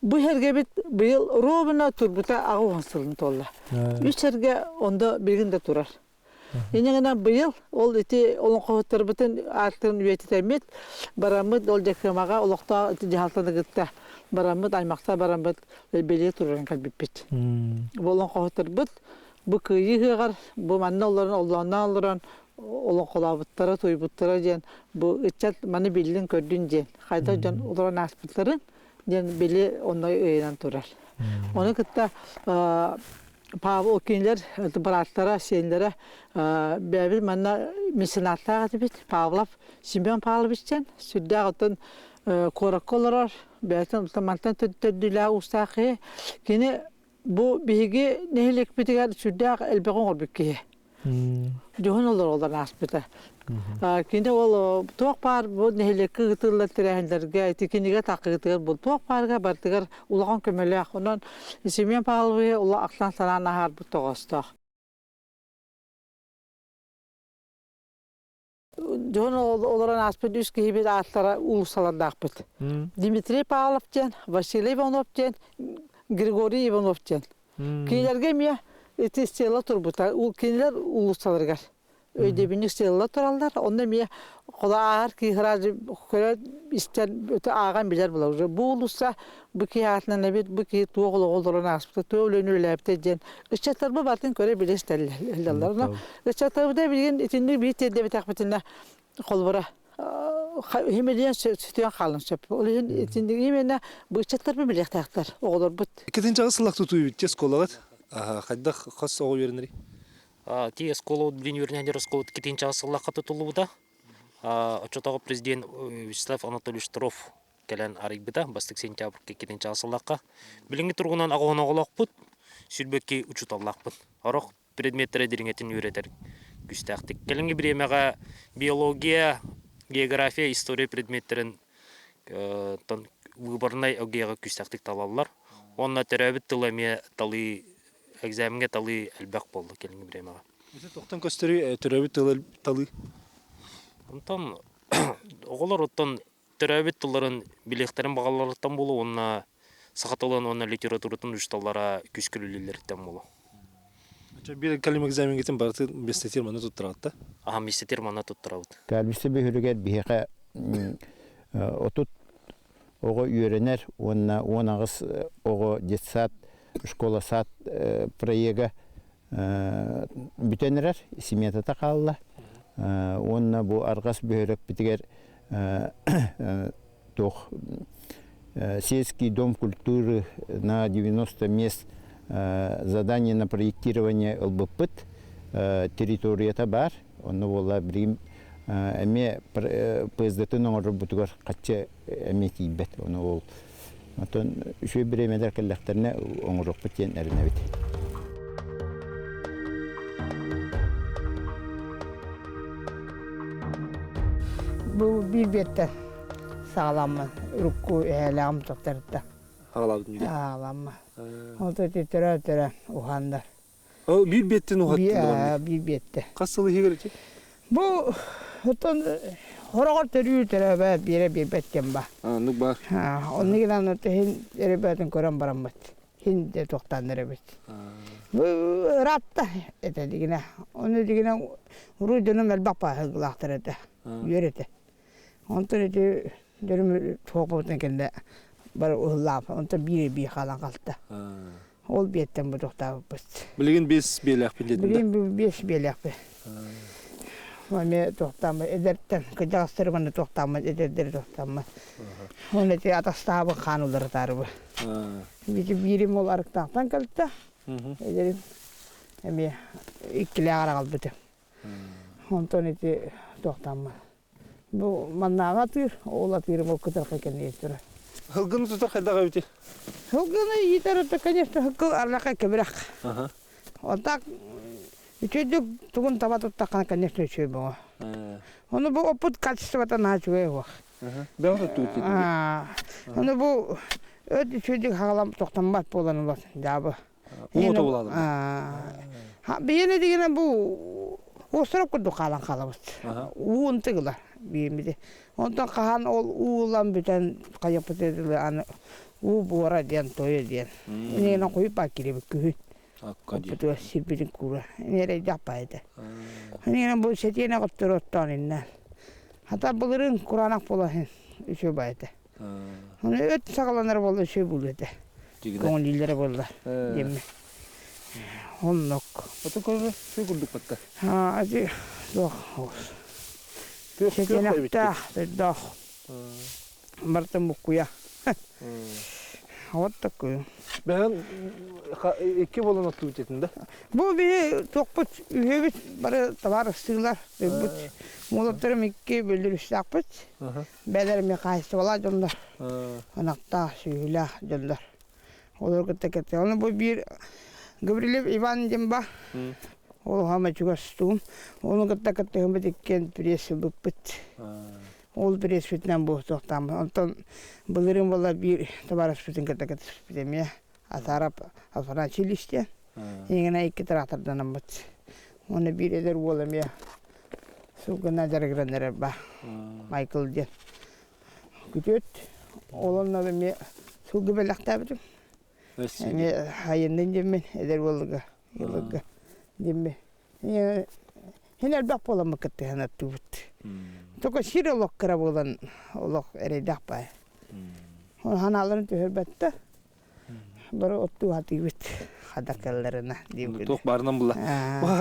Бу сэргэбит быйыл ровно турбута 80 сылын туолла. Үс сэргэ онда билигин да турар. Инньэ гынан быйыл ол ити олоҥхоһуттарбытын ааттарын үйэтитэммит, бараммыт ол дьакыамаҕа олохтоох ити дьаһалтаны кытта бараммыт, аймахтар бараммыт бэлиэ туруоран кэлбиппит. Бу олоҥхоһуттарбыт бу кыайыы ыһыаҕар бу манна олорон оллоонноон олорон олоҥхолообуттара, туойбуттара диэн бу ыччат маны биллин көрдүн диэн хайдах дьон олорон ааспыттарын диэн били онно ыйынан турар. Ону кытта Павел кинилэр бырааттара, сиэннэрэ бэйэбит манна меценаттаах этибит. Павлов Семен Павлович диэн сүрдээх оттон куоракка олорор, бэйэтин мантан төрдүлээх уустаах киһи. Кини бу биһиги нэһилиэкпитигэр сүрдээх элбэҕи оҥорбут киһи. Дьоһун олороллор ааспыта. Кини ол туох баар бу нэһилиэккэ ыытыллар тэрээһиннэргэ ити кинигэ таххыытыгар бу туох баарга барытыгар улахан көмөлөөх. Онон Семен Павловиһы ула ахтан санаан аһаарбыт тоҕоостоох. Дьоһун олорон ааспыт үс киһибит ааттара уулуссалардаахпыт. Дмитрий Павлов диэн, Василий Иванов диэн, Григорий Иванов диэн. Кинилэргэ эмиэ ити стела турбута. Кинилэр уулуссаларыгар өйдөбүнньүк стелалар тураллар. Онно эмиэ холо ааһар киһи сразу көрө истэн ааҕан билэр буолар. Уже бу уулусса бу киһи аатынан эбит, бу киһи туох олоҕу олорон ааспыта, туох үлэни үлэлээбитэ диэн ыччаттарбыт барытын көрө билэ истэллэр. Онон ыччаттарбыта билигин итинник биир тиэрдэбэтэхпитинэ холобура химилиэн сүтүөн хаалан сөп. Ол иһин итинник именно бу ыччаттарбыт билиэхтээхтэр, оҕолорбут. Иккитинчи сыллах тутуу те оскуолаҕыт хайдах хас оҕо үөрэнэрий? Ти оскуола билин үөрэнэр оскуола иккитинчи сыллахха тутуллубута. Оччотооҕу президент Вячеслав Анатольевич Тров кэлэн арыйбыта бастык сентябрьга иккитинчи сыллахха. Билиҥҥи туругунан аҕыһын оҕолоохпут, сүүрбэкки учууталлаахпын. Орох предметтэрэ дириҥэтин үөрэтэр күүстээхтик. Кэлиҥҥи бириэмэҕэ биология, география, история предметтэрин выборнай ОГЭ-ҕэ күүстээхтик талаллар. Уонна төрөөбүт тылы эмиэ талыы, экзамеҥҥа талыы элбэх буолла кэлиҥҥи бириэмэҕэ. Ити тохтон көстөрүй төрөөбүт тылы талыы? Онтон оҕолор оттон төрөөбүт тылларын билиэхтэрин баҕаларыттан буолуо уонна саха тылын уонна литературатын учууталлара күүскэ үлэлииллэриттэн буолуо. Биир кэлим экзамеҥҥытын барытын местотир манна туттараҕыт да? Аха, местотир манна туттарабыт. Кальвиста бөһүөлэгэр биһиэхэ 30 оҕо үөрэнэр уонна 18 оҕо детсад, школа-сад проега бүтэн эрэр, сметата хаалла. Уонна бу арҕас бөһүөлэкпитигэр туох Сельский дом культуры на 90 мест задание на проектирование ылбыппыт. Территорията бар. Онно буолла билигин эмиэ ПСД-тын оҥорорбутугар хаччы эмиэ тиийбэт. Ону ол Оттон үчүгэй бириэмэлэр кэллэхтэринэ оҥоруохпут диэн эрэнэбит. Бу биир биэттэн саҕаламмын урукку эһээлээҕим тохторутта. Аҕалаабытын дии. Аҕаламма. Ол төрө-төрө уһандар. Ол биир биэттэн уһаттылар. Биир биэттэ. Хас сыл иһигэр ити? Бу оттон хороҕор төрүүр төрөөбөт биэрэ биэрбэт диэн ба. Оннук баар. Оннук гынан иһин эребэтин көрөн бараммыт. Хин де тохтаан эрэбит. Бу ыраатта этэ дигинэ. Ону дигинэ уруу дьонум элбэх пааһыгылаахтар этэ. Үөр этэ. Онтон ити дьонум туохпутун кэннэ бары уһуллаап. Онтон биир биир хаалан қалта. Ол биэттэн бу тохтообуппут. Билигин биэс биэлээхпин диэтин да? Билигин биэс биэлээхпин. Эмиэ тохтооммут эдэртэн кырдьаҕастары манна тохтооммут эдэрдэри тохтооммут. Оны ити атастаабын хаан уларытаарыбы. Бити биирим ол арыктаахтан кэлтэ. Эдэрим эмиэ иккилээх араҕалбытым. Онтон ити тохтооммут. Бу маннааҕы атыыр, ол атыырым ол кытархай кэннигэр турар. Һылгыны тутар хайдах эбитий? Һылгыны иитэр это, конечно, һылгы арнака кэбирэх. Вот так үчүгэйдик тугун таба туттаххына, конечно, үчүгэй буолуо. Ону бу оппут качествота наһаа үчүгэй уох. Бэҕэ туттубут Ону бу өт үчүгэйдик хагалам тохтоммот буолан улар дьаабы. Уу тобулаалар. Биһиэнэ дигинэ бу остров курдук хаалан хаалабыт. Уун тыгылар биэмити. Онтон хаһан ол уулан бүтэн хайаппыт аны уу буора диэн тойо диэн. Инигинэн куйуппа кирибит күһүн. Оппутугар сирбитин куура. Инэрейдэх баайда. Инигинэн бу сэтиэнэ оттор оттоон иннэ. Хата былырыын кураанах буолан үчүгэй баайда. Оны өт саҕаланар буолла үчүгэй буолуо этэ. Көҥүллүүллэрэ буолла диэммин. Оннук. Ото көрө сүй курдук батта. Аа ати туох Сэтиэнэхтээх, төрдөөх. Бартын буккуйа. Вот такой. Бэһэн икки буолан оттуут этин да? Бу биһи туохпут үһүбүт бары табаарыстыылар бит Муолаттарым икки бөлүрүстээхпит. Бэйэлэрэ эмиэ хаһаайыстыбалаах дьоннор, ынахтаах, сүөһүлээх дьоннор. Олору кытта кэпсээ. Ону бу биир Гаврилев Иван диэн ба, ол хаама чугас тугум. Ону кытта кыттыһыммыт иккиэн пресс ылбыппыт. Ол пресспитинэн бу туохтааммыт. Онтон былырыын буолла биир табаарыспытын кытта кыттыспыт эмиэ. Атаарап Афанасьевич диэн. Иҥэнэ икки тракторданаммыт. Уонна биир эдэр уол эмиэ сылгына дьарыгыран эрэр ба. Майкл диэн. Күтүөт. Ол онно эмиэ сылгы бэлэхтээбитим. Эмиэ хайыннын диэммин эдэр уолга ыалга диэммин. Һин элбэх буоламмыт кыттыһан аттыыбыт. Только сир олох кыра буолан олох эрэйдээх баай. Ханааларын түһэрбэттэ. Бары оттуу хатыыбыт хадакалларына диэбит. Туох баарынан була.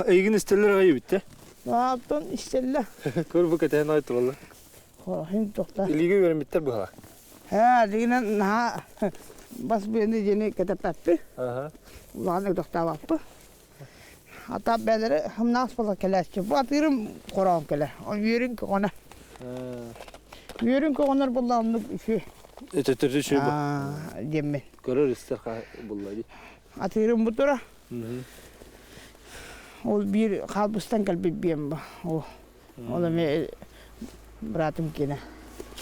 Эйигин истэллэр аҕай эбит те. Оттон истэллэр. Көр бу кэтэһэн аҕай тураллар. Хин тохта. Илиигэ үөрэммиттэр быһала. Һээ, дигинэн наһаа бас биэни диэни кэтэппэппи. Улахан тохтообоппу. Ата бээлэри хымнаас буола кэлээччи. Бу атыырым хороон кэлэр. Үөрүн көҕөнө. Үөрүн көҕөнөр буолла оннук үчү. Өтөтөрү үчү бу. Диэммин. Көрөр истэр булла ди. Атыырым бу тура. Ол биир хаалбыстан кэлбит биэм бу. Ол ол эмиэ братым киэнэ.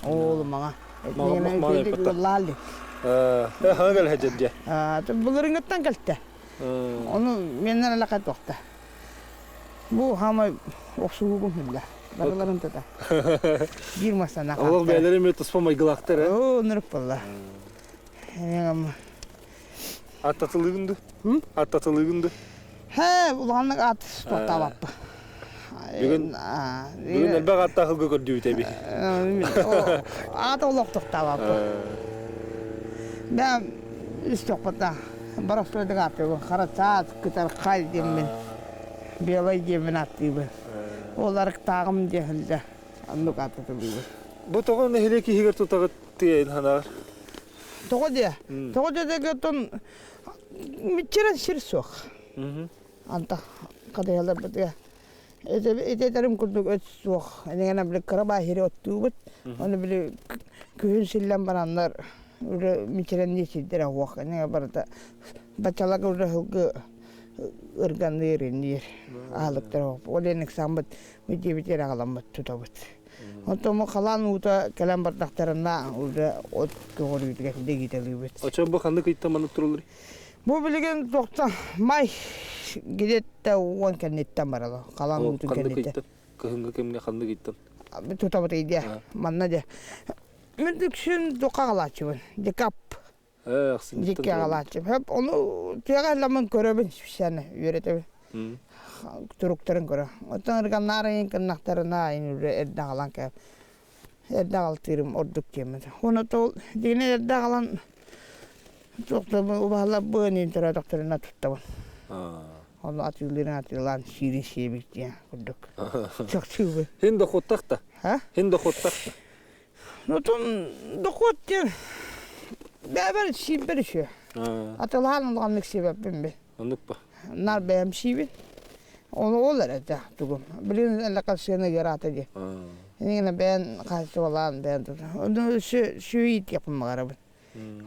Ол маҥа. Лаали. Хаҥа кэлэ дьэ. Былырыҥҥыттан кэлтэ. Ону меннер элэхэ туохта. Бу хаамай охсуһуугум хүллэ. Барыларын тута. Биир масана Олох бэйэлэрэ эмиэ туспа майгылаахтар э? Оо, нырык буолла. Аттатылыгын ду? Аттатылыгын ду? Хэ, улаханнык ат туохтаабаппы. Бүгүн бүгүн элбэх аттаах ылга көрдүүбүт эби. Аата олох тохтообоппут. Бэм үс тохпута боростуойдук ааттыыбын. Харачаас, кытархай диэммин, белай диэммин ааттыыбын. Ол арыктааҕым диэхилдэ оннук ааттатылыыбын. Бу тоҕо нэһилиэк иһигэр тутаҕыт тыайын ханаҕар? Тоҕо диэ? Тоҕо диэтэгэ оттон миччирэн сир суох. Антах хатыһаларбытыгар ити курдук өт суох. Энигэнэ били кыра бааһири оттуубут. Ону били күһүн силлэн бараннар уже мичирэннии сирдэрэ суох. Энигэ барыта бачалага уже сылгы ырганныыр инниир аһылыктар суох. Ол иһин ыксааммыт дьиэбит эрэ аҕаламмыт тутабыт. Онтон халаан уута кэлэн бардахтарына уже от көҕөрүүтүгэр дэгиитэлиибит. Очо бу ханнык ыйтан маннык туруллар? Бу билигин тохтон май где-то уон кэнниттэн барала. Халаан уутун кэнниттэн. Кыһыҥҥы кэмҥэ ханнык ыйтан? Тутабыт ыйдиа. Манна дьэ. Мин үксүн туха аҕалааччыбын. Декап. Дикки аҕалааччы. Хөп ону тыаҕа ламын көрөбүн специально үөрэтэбин. Туруктарын көрө. Оттон ырганнаар айын кыннахтарына айын үрэ эрдэ аҕалан кэ эрдэ аҕалтыырым ордук диэммит. Уонна тол дигинэ эрдэ аҕалан туохтабын убаһалар быан төрөөтөхтөрүнэ туттабын. Ону атыылыырын атыылаан сиирин сиэбит диэн курдук. Чахчыыбын. Хин дохуоттах да? Хин дохуоттах да? Отон дохуот диэн бэйэбэр сиирбэр үчүгэй. Атылаан улаханнык сиэбэппин би. Оннук ба. Наар бэйэм сиибин. Ону ол эрэ этэ тугум. Билигин эллэхэ сыана ыараата дии. Инигинэ бэйэн хаачыстыбалаан бэйэн тута. Ону сүүйү иитиэхпин баҕарабын.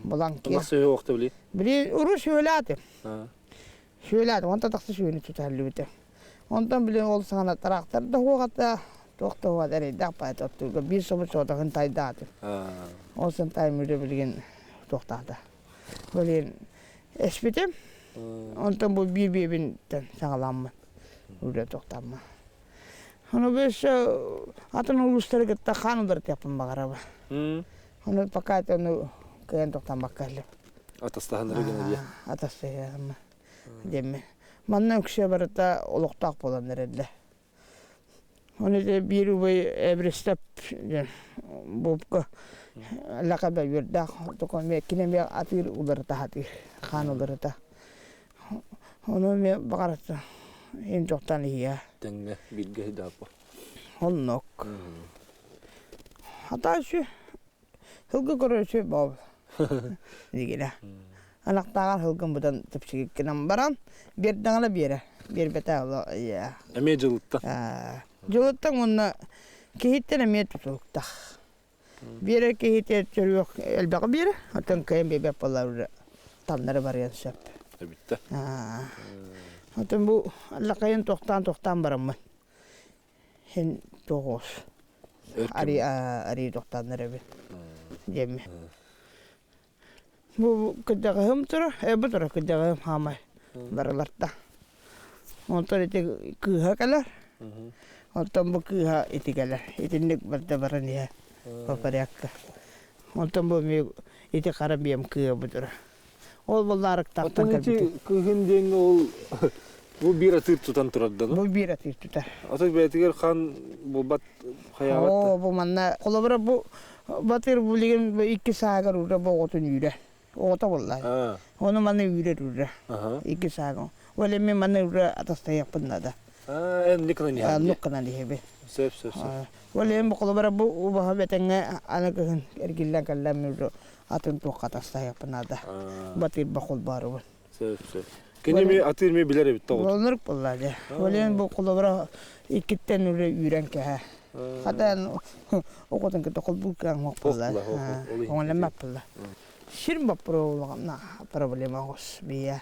Булан киэр. Мас сүөһү уохта били. Били уру сүөлээтим. Сүөлээтим. Онтон тахса сүөһүнү туталлыбыта. Онтон били ол саҕана тыраахтар да суох туох да суох эрэйдээх баайта оттуурга биир собус соҕотоҕун тайдаатым. Ол сын тайым үлэ билигин туохтаата. Билигин эспитим. Онтон бу биир биэбинтэн саҕаламмын үлэ туохтааммын. Ону өссө атын улуустары кытта хаан уларытыахпын баҕарабын. Ону пока ону кыайан тохтообокко кэллим. Атастаһаннары гына диye. Атастаһыам. Диэмми. Манна үксэ барыта олохтоох буолан эрэллэр. Ону биир убай Эбристэп диэн Бобка лакаба үөрдээх кини эмиэ атыыр уларыта сатыыр, хаан уларыта. Ону эмиэ баҕарата им тохтон иһиэ. Тэҥҥэ бииргэ сыдааппа. Оннук. Хата үчү Сылгы көрөөчү боо дигилэ. Анахтааҕар сылгым быдан тупсигиккинэн баран биэрдэҕинэ биэрэ, биэрбэтэ оло ийэ. Эмиэ дьылыттан. Дьылыттан уонна киһиттэн эмиэ тутулуктаах. Биэрэр киһитэ төрүөх элбэҕи биэрэр, оттон кыайан биэрбэт буоллар таннары барыан сөп. Эбиттэ. Оттон бу лакайын тохтоон-тохтоон бараммын. Һин тоҕус арыы тохтооннор эбит диэмми. Бу кырдьаҕаһым турар, бу турар кырдьаҕаһым хаамай барыларта. Онтон ити кыыһа кэлэр, онтон бу кыыһа ити кэлэр. Итинник барда баран иһэ по порядка. Онтон бу эмиэ ити хара биэм кыыһа бу турар. Ол буоллаарыктаахтан Оттон ити кэлбитим. кыыһын диэҥҥэ ол бу биир атыыр тутан турар да Бу биир атыыр тутар. Аты бэйэтигэр хаан буолбат хайаабат Оо, бу манна холобура бу батыр билигин бу икки саагар ура бу оҕотун үүрэ. Оҕото буоллаа. Ону маны үүрэр ура. Икки саагын. Ол эми маны ура атастайыахпын наада. Аа, эн нукканан иһэбин. Нукканан иһэбин. Сөп, сөп, сөп. Ол эми бу холобура бу убаһа бэтэҥҥэ аны кыһын эргиллэн кэллэм ура атын туохха атастаһыахпын наада. Батыырба холбоорубун. Сөп, сөп. Кини ми атыыр ми билэр эбит тоҕут. Олнурук буолла дьэ. Олен бу холобура иккиттэн үлэ үүрэн кэһэ. Хатан оҕотун кытта холбуур кыаҥ буолла. Оҥолеммат буолла. Сир боппуруолугана проблема оҕус бия.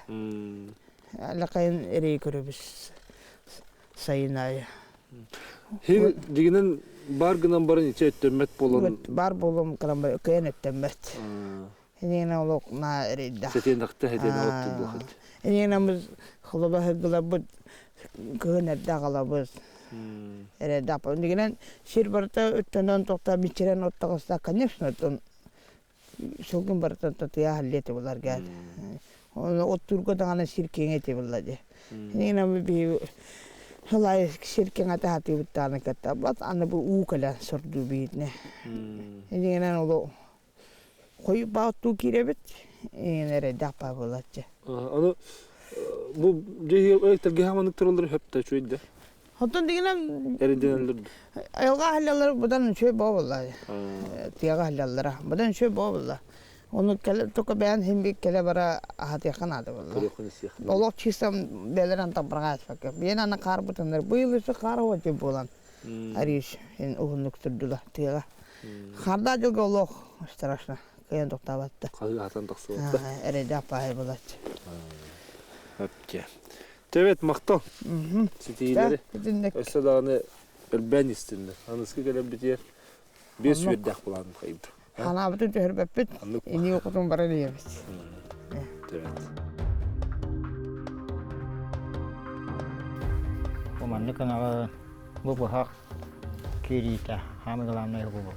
Лакайын эрей көрөбүс сайын аайы. Хир дигинен бар гынан баран иче өттөммөт болон. Бар болом гынан баран кыйан өттөммөт. Инигинэ олох на эрейдэх. Сэтиэнэхтэ хэтиэнэ отту буохат. Инигинэ быз холоба хыгылабыт кыһын эрдэ аҕалабыт. Эрдэ Инигинэн сир барыта өттөнөн тохта бичирэн оттоҕуста конечно оттон сылгын барыта татыйа халлиэти булар гээр. Оны оттуурга даҕаны сир киэҥ эти булла дии. Инигинэ биһи Хылай сир кэҥэтэ сатыыбыт даҕаны кыттабат, аны бу уу кэлэн сордуу биһитинэ. Инигинэн олу хойу бааттуу киирэбит, иҥин эрэйдээх баа буолааччы. Аны бу дьиэ тэлгэһэ маннык тураллар хөп да үчүгэй да. Оттон дигинэн Эриденеллер. айылҕа аһыллаллара быдан үчүгэй буолла. Тыаҕа аһыллаллара быдан үчүгэй буолла. Ону кэлэ только бэйэн иһин би кэлэ бара аһатыахха наада буолла. Олох чисто бэлэрэн табырга аспакка. Биэн аны хаарбытыннар. Быйыл өссө хаар уоту буолан ариш ин уһуннук турдула тыаға. Харда дьылга олох страшно. Кыйан тохтаабатта. Хаһыы хатан тахсыбатта. Эрэйдээх паай булач. Өпче. Төбөт махтал. Ситиилери. Өссө даҕаны өлбөөн истиннэр. Аныскы кэлэрбитигэр биэс үөрдээх былаанын хайбыт. Ханаабытын түһэрбэппит, инии окутун баран ийэбит. Төбөт. Бу маннык ынаҕы бу быһах киириитэ хаамы главное бу буолар.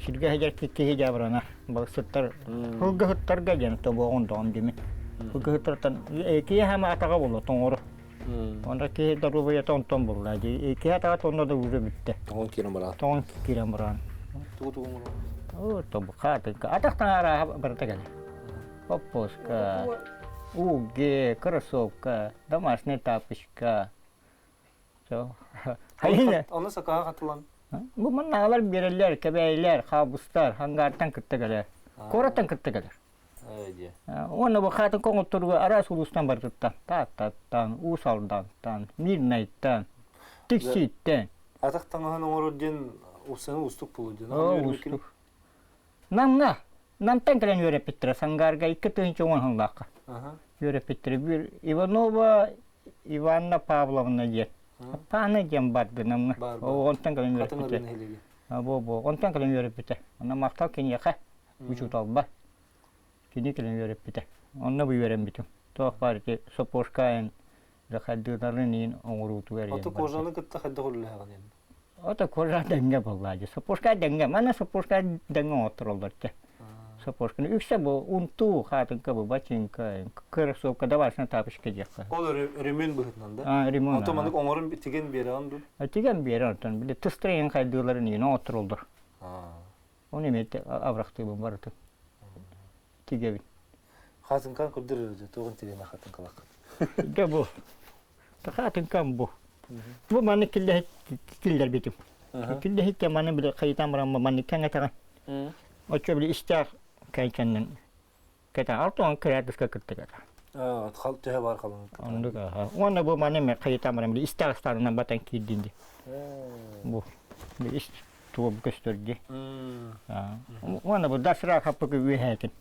Сиргэ сылдьар киһи дьаабырана балыксыттар сылгыһыттарга диэн тобоҕун тоҕон дими. Сылгыһыттартан киһи хаама атаҕа буолла тоҥору. Онно киһи доруобуйата онтон булла дии. Киһи атаҕа тонно да уже бүттэ. Тоҥон киирэн бараан. Тоҥон киирэн бараан. Тугу тугу оҥорор? Оо, тобу хаатыҥка. Атах таҥара барыта кэлэр. Хоппуоска, уги, кроссовка, домашняя тапочка. Все. Хайына. Оны сакаға хатылан. Бу манна биэрэллэр, кэбээйлэр, хаабыстар, хангаартан кытта кэлэр. Куораттан кытта кэлэр. Уонна бу хаатын коҥотторуга араас улуустан барытыттан, Тааттаттан, Уус Алдантан, Мирнэйтэн, Тиксииттэн. Атах таҥаһын оҥорор диэн устаны уустук буолуо диэн. Уустук. Намҥа, Намтан кэлэн үөрэппиттэрэ Сангаарга 2010 сыллаахха. Үөрэппиттэрэ биир Иванова Иванна Павловна диэн. Паана диэн барды Намҥа. Онтон кэлэн үөрэппитэ. Бу бу онтон кэлэн үөрэппитэ. Онно махтал киниэхэ учууталба кини кэлэн үөрэппитэ. Онно бу үөрэммитим. Туох баар ити сапожкаайын хайдыыларын иин оҥоруутугар Ото кожаны кытта хайдах үлэлэһэҕин эн? Ото кожа дэҥҥэ буоллаа дии. Сапожка дэҥҥэ. Манна сапожка дэҥҥэ оҥоттороллор те. Сапожканы үксэ бу унтуу хаатыҥка бу бачыҥка кроссовка давайсына тапочка диэххэ. Ол ремень быһытынан да? А, ремонт. Ото маннык оҥорон тигэн биэрэҕин дуу? Тигэн биэрэн онтон били тыстырайын хайдыыларын иин оҥоттороллор. Оны эмиэ абырахтыыбын барытын. Тигэбин. Хатыҥкан көрдөрөр дьэ, туоҕун тигэнэ хатыҥкалааххын. Дьэ бу. Хатыҥкам бу. Бу маны киллэрбитим. Киллэһиккэ маны били хайытан баран маны кэҥэтэҕин. Оччо били истээх кэйкэннэн кэтэ алтон кыраадыска кытта кэтэ. Төһө бар халыҥ. Оннук аха. Уонна бу маны мен хайытан баран били истээх ыстаанынан батан киирдин ди. Бу ис туом көстөр ди. Уонна бу дасра хаппыкы үөһээтин.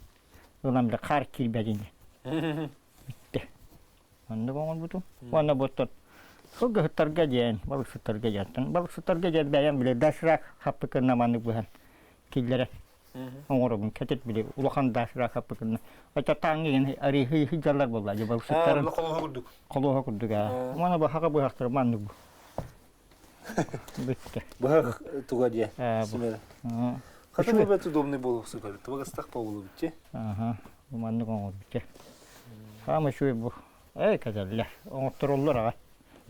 Ылан били хаар киирбэтин ди. Бүттэ. Оннук оҥорбутум. Уонна буттан сылгыһыттарга диэн, балыксыттарга диэн. Балыксыттарга диэн бэйэм били дасра хаппыкына маннык быһан киллэрэн оҥоробун кэтит били улахан даашыра хаппыкынна оччо тааҥҥа иһин арыыһы сылдьаллар буолла дьэ балыксыттарын холуоһа курдук холуоһа курдук аа уонна бу хака быһахтар маннык бу бүттэ быһах туга диэ симэр хата бу бэт удобный буолуохсу көрүт табыгастах буолубут аха бу маннык оҥорбут хаама үчүгэй бу эй кэтэллэр оҥоттороллор аҕай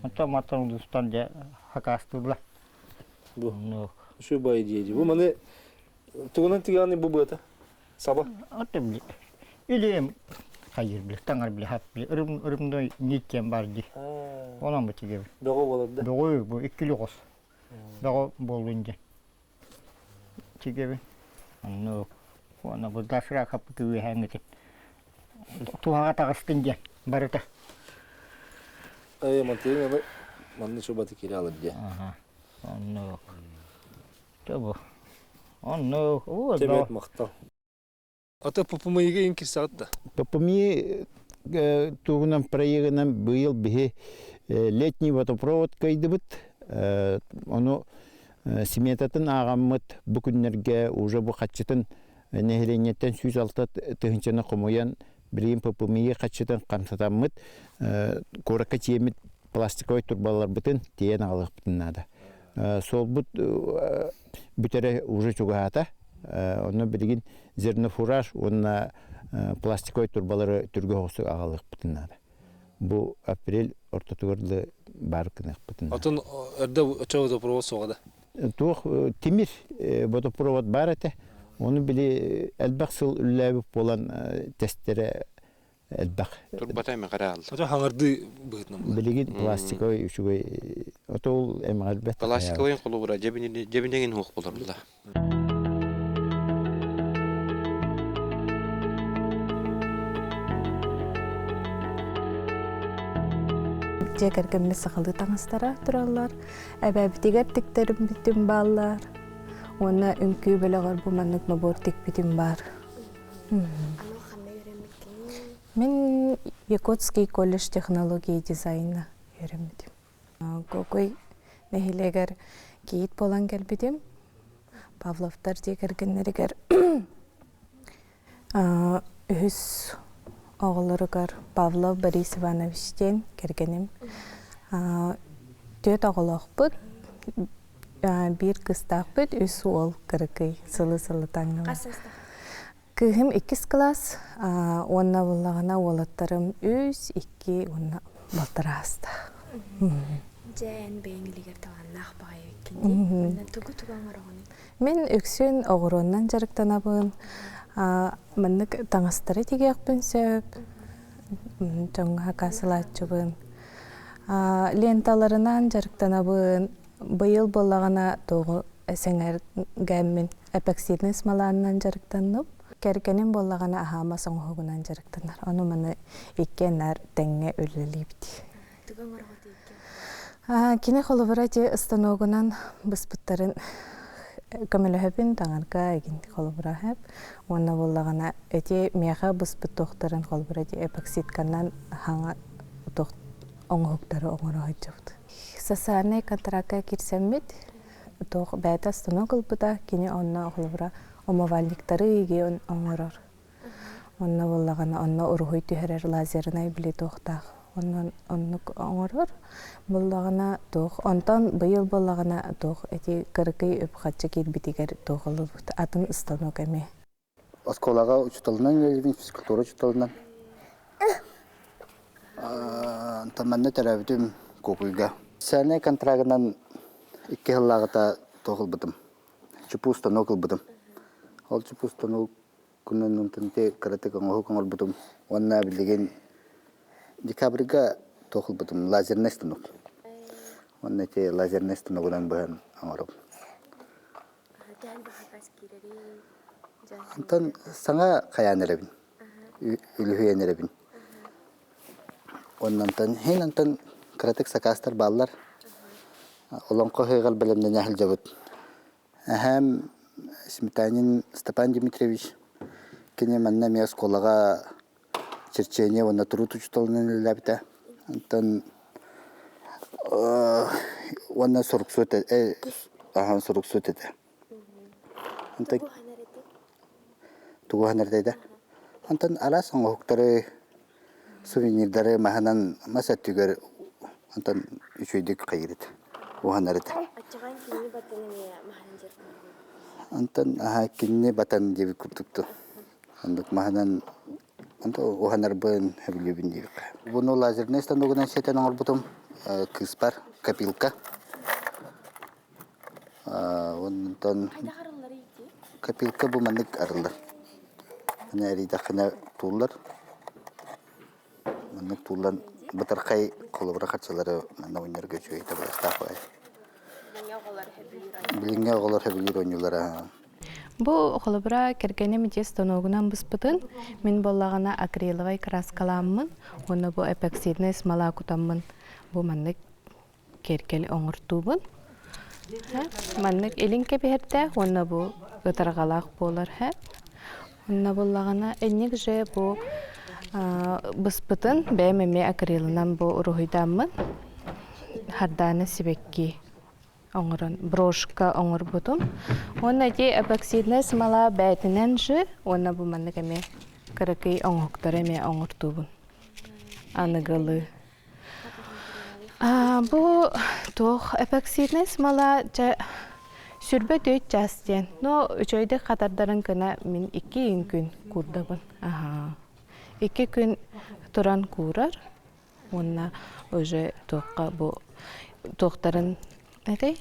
онтон мантан улуустан дьэ хакаастыыллар бу үчүгэй бай дии бу маны Тугунан тигэҕиний бу быата? Саба? Аты били. Илиим хайыр били, таҥар били, хат били, ырым ырымной ниттен бар ди. Онон бу тигебин. Бөҕө буолар да? Бөҕө бу иккили хос. Бөҕө буоллун дьэ. Тигебин. Онно уонна бу дашра хаппыты үөһээҥҥитин. Туһаҕа таҕыстын диэн барыта. Эй, мантыйын аны манны чубаты кире алыр дии. Ага. Онно Бу. Онно Тебет махтал. Ата ППМИ-ге ин кирсаат да? ППМИ тугунан проегынан быйыл биһи летний водопровод кыйдыбыт. Ону сметатын ааҕаммыт бу күннэргэ уже бу хаччытын нэһилиэнньэттэн 106 тыһыынчаны хомуйан билигин ППМИ хаччытын хамсатаммыт куоракка тиэммит пластиковай турбаларбытын тиэйэн аҕалыахпытын наада. Суолбут бүтэрэ уже чугаһаата. Онно билигин зернофураж уонна пластиковай турбалары түргө оҕустук аҕалыахпытын наада. Бу апрель ортотугар да баар гыныахпытын наада. Отон эрдэ очо водопровод суоҕа да? Туох тимир водопровод баар этэ. Ону били элбэх сыл үлэлээбит буолан тестэрэ элбэх. Турбата эмэҕэрэ аалла. Ото хаҥардыы быһыытынан буолар. Билигин пластиковай үчүгэй ото ол дьиэ кэргэммит сахалыы таҥастара тураллар. Эбээбитигэр тиктэрбитим бааллар. Уонна үҥкүү бөлөҕөр бу маннык нобуор тикпитим баар. Мин Якутский колледж технологии дизайна үөрэммитим. Кокуй нэһилиэгэр кийиит буолан кэлбитим. Павловтар дьиэ кэргэннэригэр үһүс оҕолоругар Павлов Борис Иванович диэн кэргэним. Түөрт оҕолоохпут, биир кыыстаахпыт, үс уол кыракый сылы-сылы таҥнылар. Кыыһым иккис кылаас уонна буллаҕына уолаттарым үс, икки уонна балтараа аастаах. Дьэ, эн бэйэҥ илигэр талааннаах баҕайы эбиккин дии. Онно тугу-тугу оҥороҕунуй? Мин үксүн оҕуруоннан дьарыктанабын. Маннык таҥастары тигиэхпин сөп. Дьоҥҥо сакаасылааччыбын. Ленталарынан дьарыктанабын. Быйыл буоллаҕына туоҕу сэҥээргээммин эпоксиднай смоланынан дьарыктанным. Кэргэним буоллаҕына аһаамас оҥоһугунан дьарыктанар. Ону маны иккиэн тэҥҥэ үлэлиибит. Тугу оҥороҕут иккиэн? Кини холобура ити станогунан быспыттарын көмөлөһөбүн таҥарга эгин холобура хэп. Уонна буоллаҕына эти миэхэ быспыт туохтарын холобура ити эпоксидканан хаҥа туох оҥоһуктары оҥоро сылдьабыт. Социальнай контракка киирсэммит туох бэйэтэ станок ылбыта, кини онно холобура умывальниктары игиэн оҥорор. Онно буоллаҕына онно уруһуй түһэрэр лазернай били туохтаах онон оннук оҥорор. Буоллаҕына туох онтон быйыл буоллаҕына туох эти кыракый үп-харчы киирбитигэр туох ылыбыт атын станок эмиэ. Оскуолаҕа учууталынан үлэлиибин, физкультура учууталынан. Онтон манна төрөөбүтүм Куокуйга. Социальнай контрагынан икки сыллааҕыта туох ылбытым. Чупу станок ылбытым. Ол чупу станок күнүн онтон ити кыратык оҥоһук оҥорбутум. Уонна билигин декабрьга туох ылбытым лазерный станок. Уонна ити лазерный станогунан быһан оҥоробун. Онтон саҥа хайаан эрэбин, үлүһүйэн эрэбин. Уонна онтон иһин онтон кыратык сакаастар бааллар. Олоҥхо ыһыаҕар бэлэмнэнэ сылдьабыт. Эһээм Сметанин Степан Дмитриевич кини манна эмиэ оскуолаҕа черчение уонна труд учууталынан үлэлээбитэ. Онтон уонна суруксут аһан суруксут этэ. Онтон тугу ханар Онтон араас оҥоһуктары, сувенирдары маһынан мас өттүгэр онтон үчүгэйдик хайыыр этэ, уһанар этэ. Аччаҕаан кинини батан эмиэ маһынан дьарыктанар. Онтон аһа кинини батан диэбит курдук ту. Оннук маһынан уһанарбын сөбүлүүбүн диэбиккэ. Буну лазернай станогунан сиэтэн оҥорбутум кыыспар копилка. Онтон копилка бу маннык арыллар. Аны эрийдэххинэ тууллар. Маннык тууллан бытархай холобура харчылары манна оонньуурга үчүгэй табыгастаах баҕайы. Билиҥҥи оҕолор сөбүлүүр оонньуулара. Бу холобура кэргэним ити станогунан быспытын, мин буоллаҕына акриловай краскалааммын уонна бу эпоксиднай смола кутаммын бу маннык киэргэл оҥортуубун. Маннык илин кэбиһэрдээх уонна бу ытарҕалаах буолар Онно буоллаҕына инник же бу быспытын бэйэм эмиэ акрилынан бу уруһуйдааммын хардааны сибэкки оҥорон брошка оҥорбутум. Уонна ити эпоксидная смола бэйэтинэн же уонна бу маннык эмиэ кыракый оҥоһуктары эмиэ оҥортуубун аныгылыы. Бу туох эпоксидная смола дьэ сүрбэ түөрт чаас диэн. Но үчүгэйдик хатардарын гына мин икки күн куурдабын. Икки күн туран куурар уонна уже туохха бу туохтарын этэй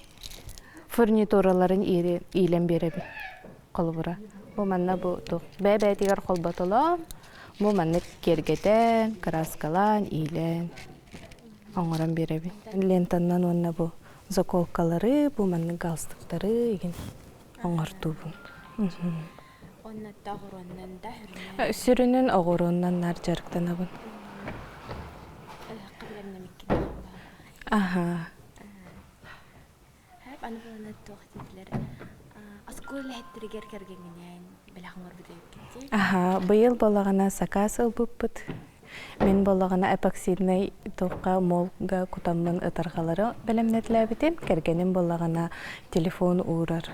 фурнитураларын иилэн биэрэбин холобура. Бу манна бу туох бэйэ-бэйэтигэр холботолоон бу маннык киэргэтэн, кырааскалаан, иилэн оҥорон биэрэбин. Лентаннан уонна бу заколкалары, бу маннык галстуктары игин оҥортуубун. Оннотто оҕуруоннан да сүрүннээн? Сүрүнүн оҕуруоннан наар дьарыктанабын. Аха. Хэп аны булана туох диэтилэр оскуола үлэһиттэригэр кэргэҥҥинээн бэлэх оҥорбут эбиккит Аха, быйыл буоллаҕына сакаас ылбыппыт. Мин буоллаҕына эпоксиднай туохха молга кутаммын ытарҕалары бэлэмнэтилээбитим. Кэргэним буоллаҕына телефон уурар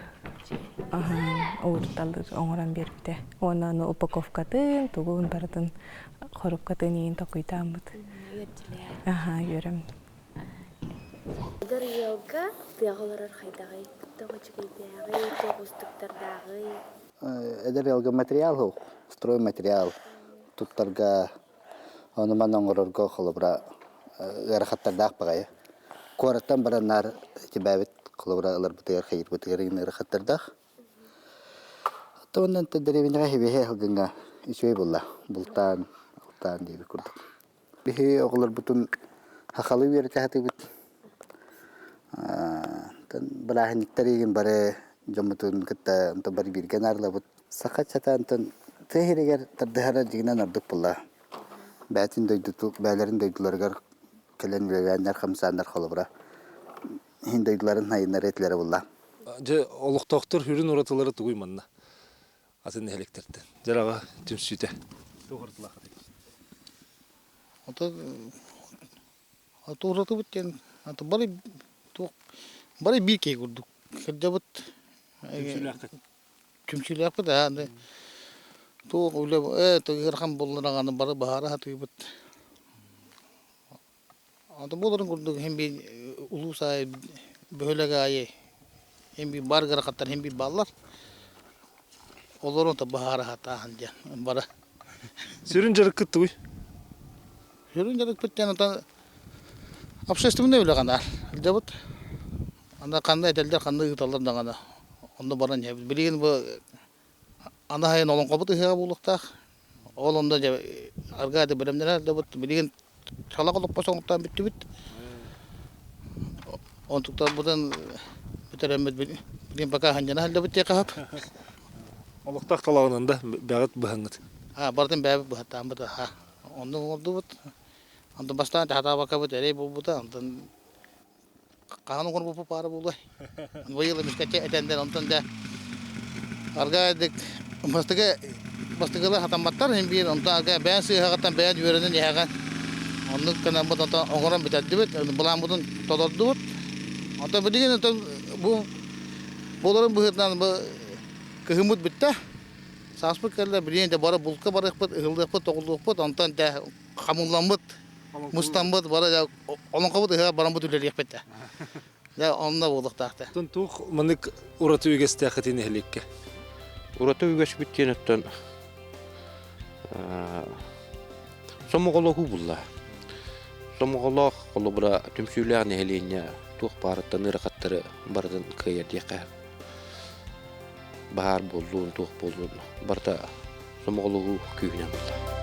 уурталыр оҥорон биэрбитэ. Уонна ону упаковкатын, тугун барытын хорупкатын иин токуйдааммыт. Аха, үөрөм. Эдэр ыалга тыаҕа олорор хайдаҕый? Тоҕо үчүгэйдээҕий, туох уустуктардааҕый? Эдэр ыалга материал суох, стройматериал туттарга, ону-маны оҥорорго холобура ыарахаттардаах баҕайы. Куораттан баран наар итибээбит холобура ыларбытыгар, хайыырбытыгар ыарахаттардаах. Оттон дэриэбинэҕэ хибиһэ аһылгыҥҥа үчүгэй буолла. Бултаан, алтаан диэбит курдук. Биһи оҕолорбутун сахалыы үөрэтэ сатыыбыт. Бырааһынньыктар игин бары дьоммутун кытта онтон бары бииргэ наарлабыт. Саха ыччата онтон тыа сиригэр тардыһара дьиҥинэн ордук буолла. Бэйэтин дойдуту бэйэлэрин дойдуларыгар кэлэн үлэлээннэр хамсааннар холобура иһин дойдуларын сайыннарыы этилэрэ буолла. Дьэ, олохтоохтор сүрүн уратылара тугуй манна? Атын нэһилиэктэртэн. Дьараҕа түмсүүтэ. Туох уратылаах Ото уратыбыт диэн аты бары туох бары биир киһи курдук сылдьабыт. Түмсүүлээххит. Түмсүүлээхпит аа туох үлэ ээ ыарахан буоллар бары баһаара сатыыбыт. Аты буоларын курдук иһин биир улуус аайы бөһүөлэк аайы иһин биир баар ыарахаттар иһин биир бааллар. Олору баһаара сатааһын диэн бары. Сүрүн дьарыккыт тугуй? Сүрүн дьарыкпыт диэн ата общественнай үлэҕэ наар сылдьабыт. Аны ханна этэллэр, ханна ыыталлар даҕаны онно баран иһэбит. Билигин бу аны сайын олоҥхобут ыһыаҕа буолуохтаах. Ол онно дьэ аргаа да бэлэмнэнэ сылдьабыт. Билигин салах олоппос оҥортоон бүттүбүт. Онтуктарбытын бүтэрэммит билигин пока сынньана сылдьабыт диэххэ сөп. Олохтоох талаҕынан да бэҕит быһаҥҥыт. А, барытын бэйэбит быһаттааммыт аха. Онно оҥордубут. Онтон бастаан хатаабаккабыт эрэй буолбута. Онтон хаһан оҥорбуппут баара буолуой. Быйыл эмискэччи этэннэр онтон дьэ аргаайдык бастакы бастакылар хатамматтар иһин биир онтон арга бэйэн сыыһаҕыттан бэйэн үөрэнэн иһэҕин оннук гынаммыт онтон оҥорон бүтэрдибит былааммытын толордубут онтон билигин онтон бу буоларын быһыытынан бу кыһыммыт бүттэ сааспыт кэллэ билигин дьэ бары булка барыахпыт ыһыллыахпыт тоҕуллуохпут онтон дьэ хамылламмыт мустаммыт бары дьэ олоҥхобут ыһыаҕар бараммыт үлэлиэхпит да. Дьэ, онно буолуохтаах да. Оттон туох манык ураты үгэстээххитий нэһилиэккэ? Ураты үгэспит диэн оттон сомоҕолоһуу булла. Сомоҕолоох холобура түмсүүлээх нэһилиэнньэ туох баарыттан ыарахаттары барытын кыайар диэххэ баһаар буоллун, туох буоллун барыта сомоҕолоһуу күүһүнэн буолла.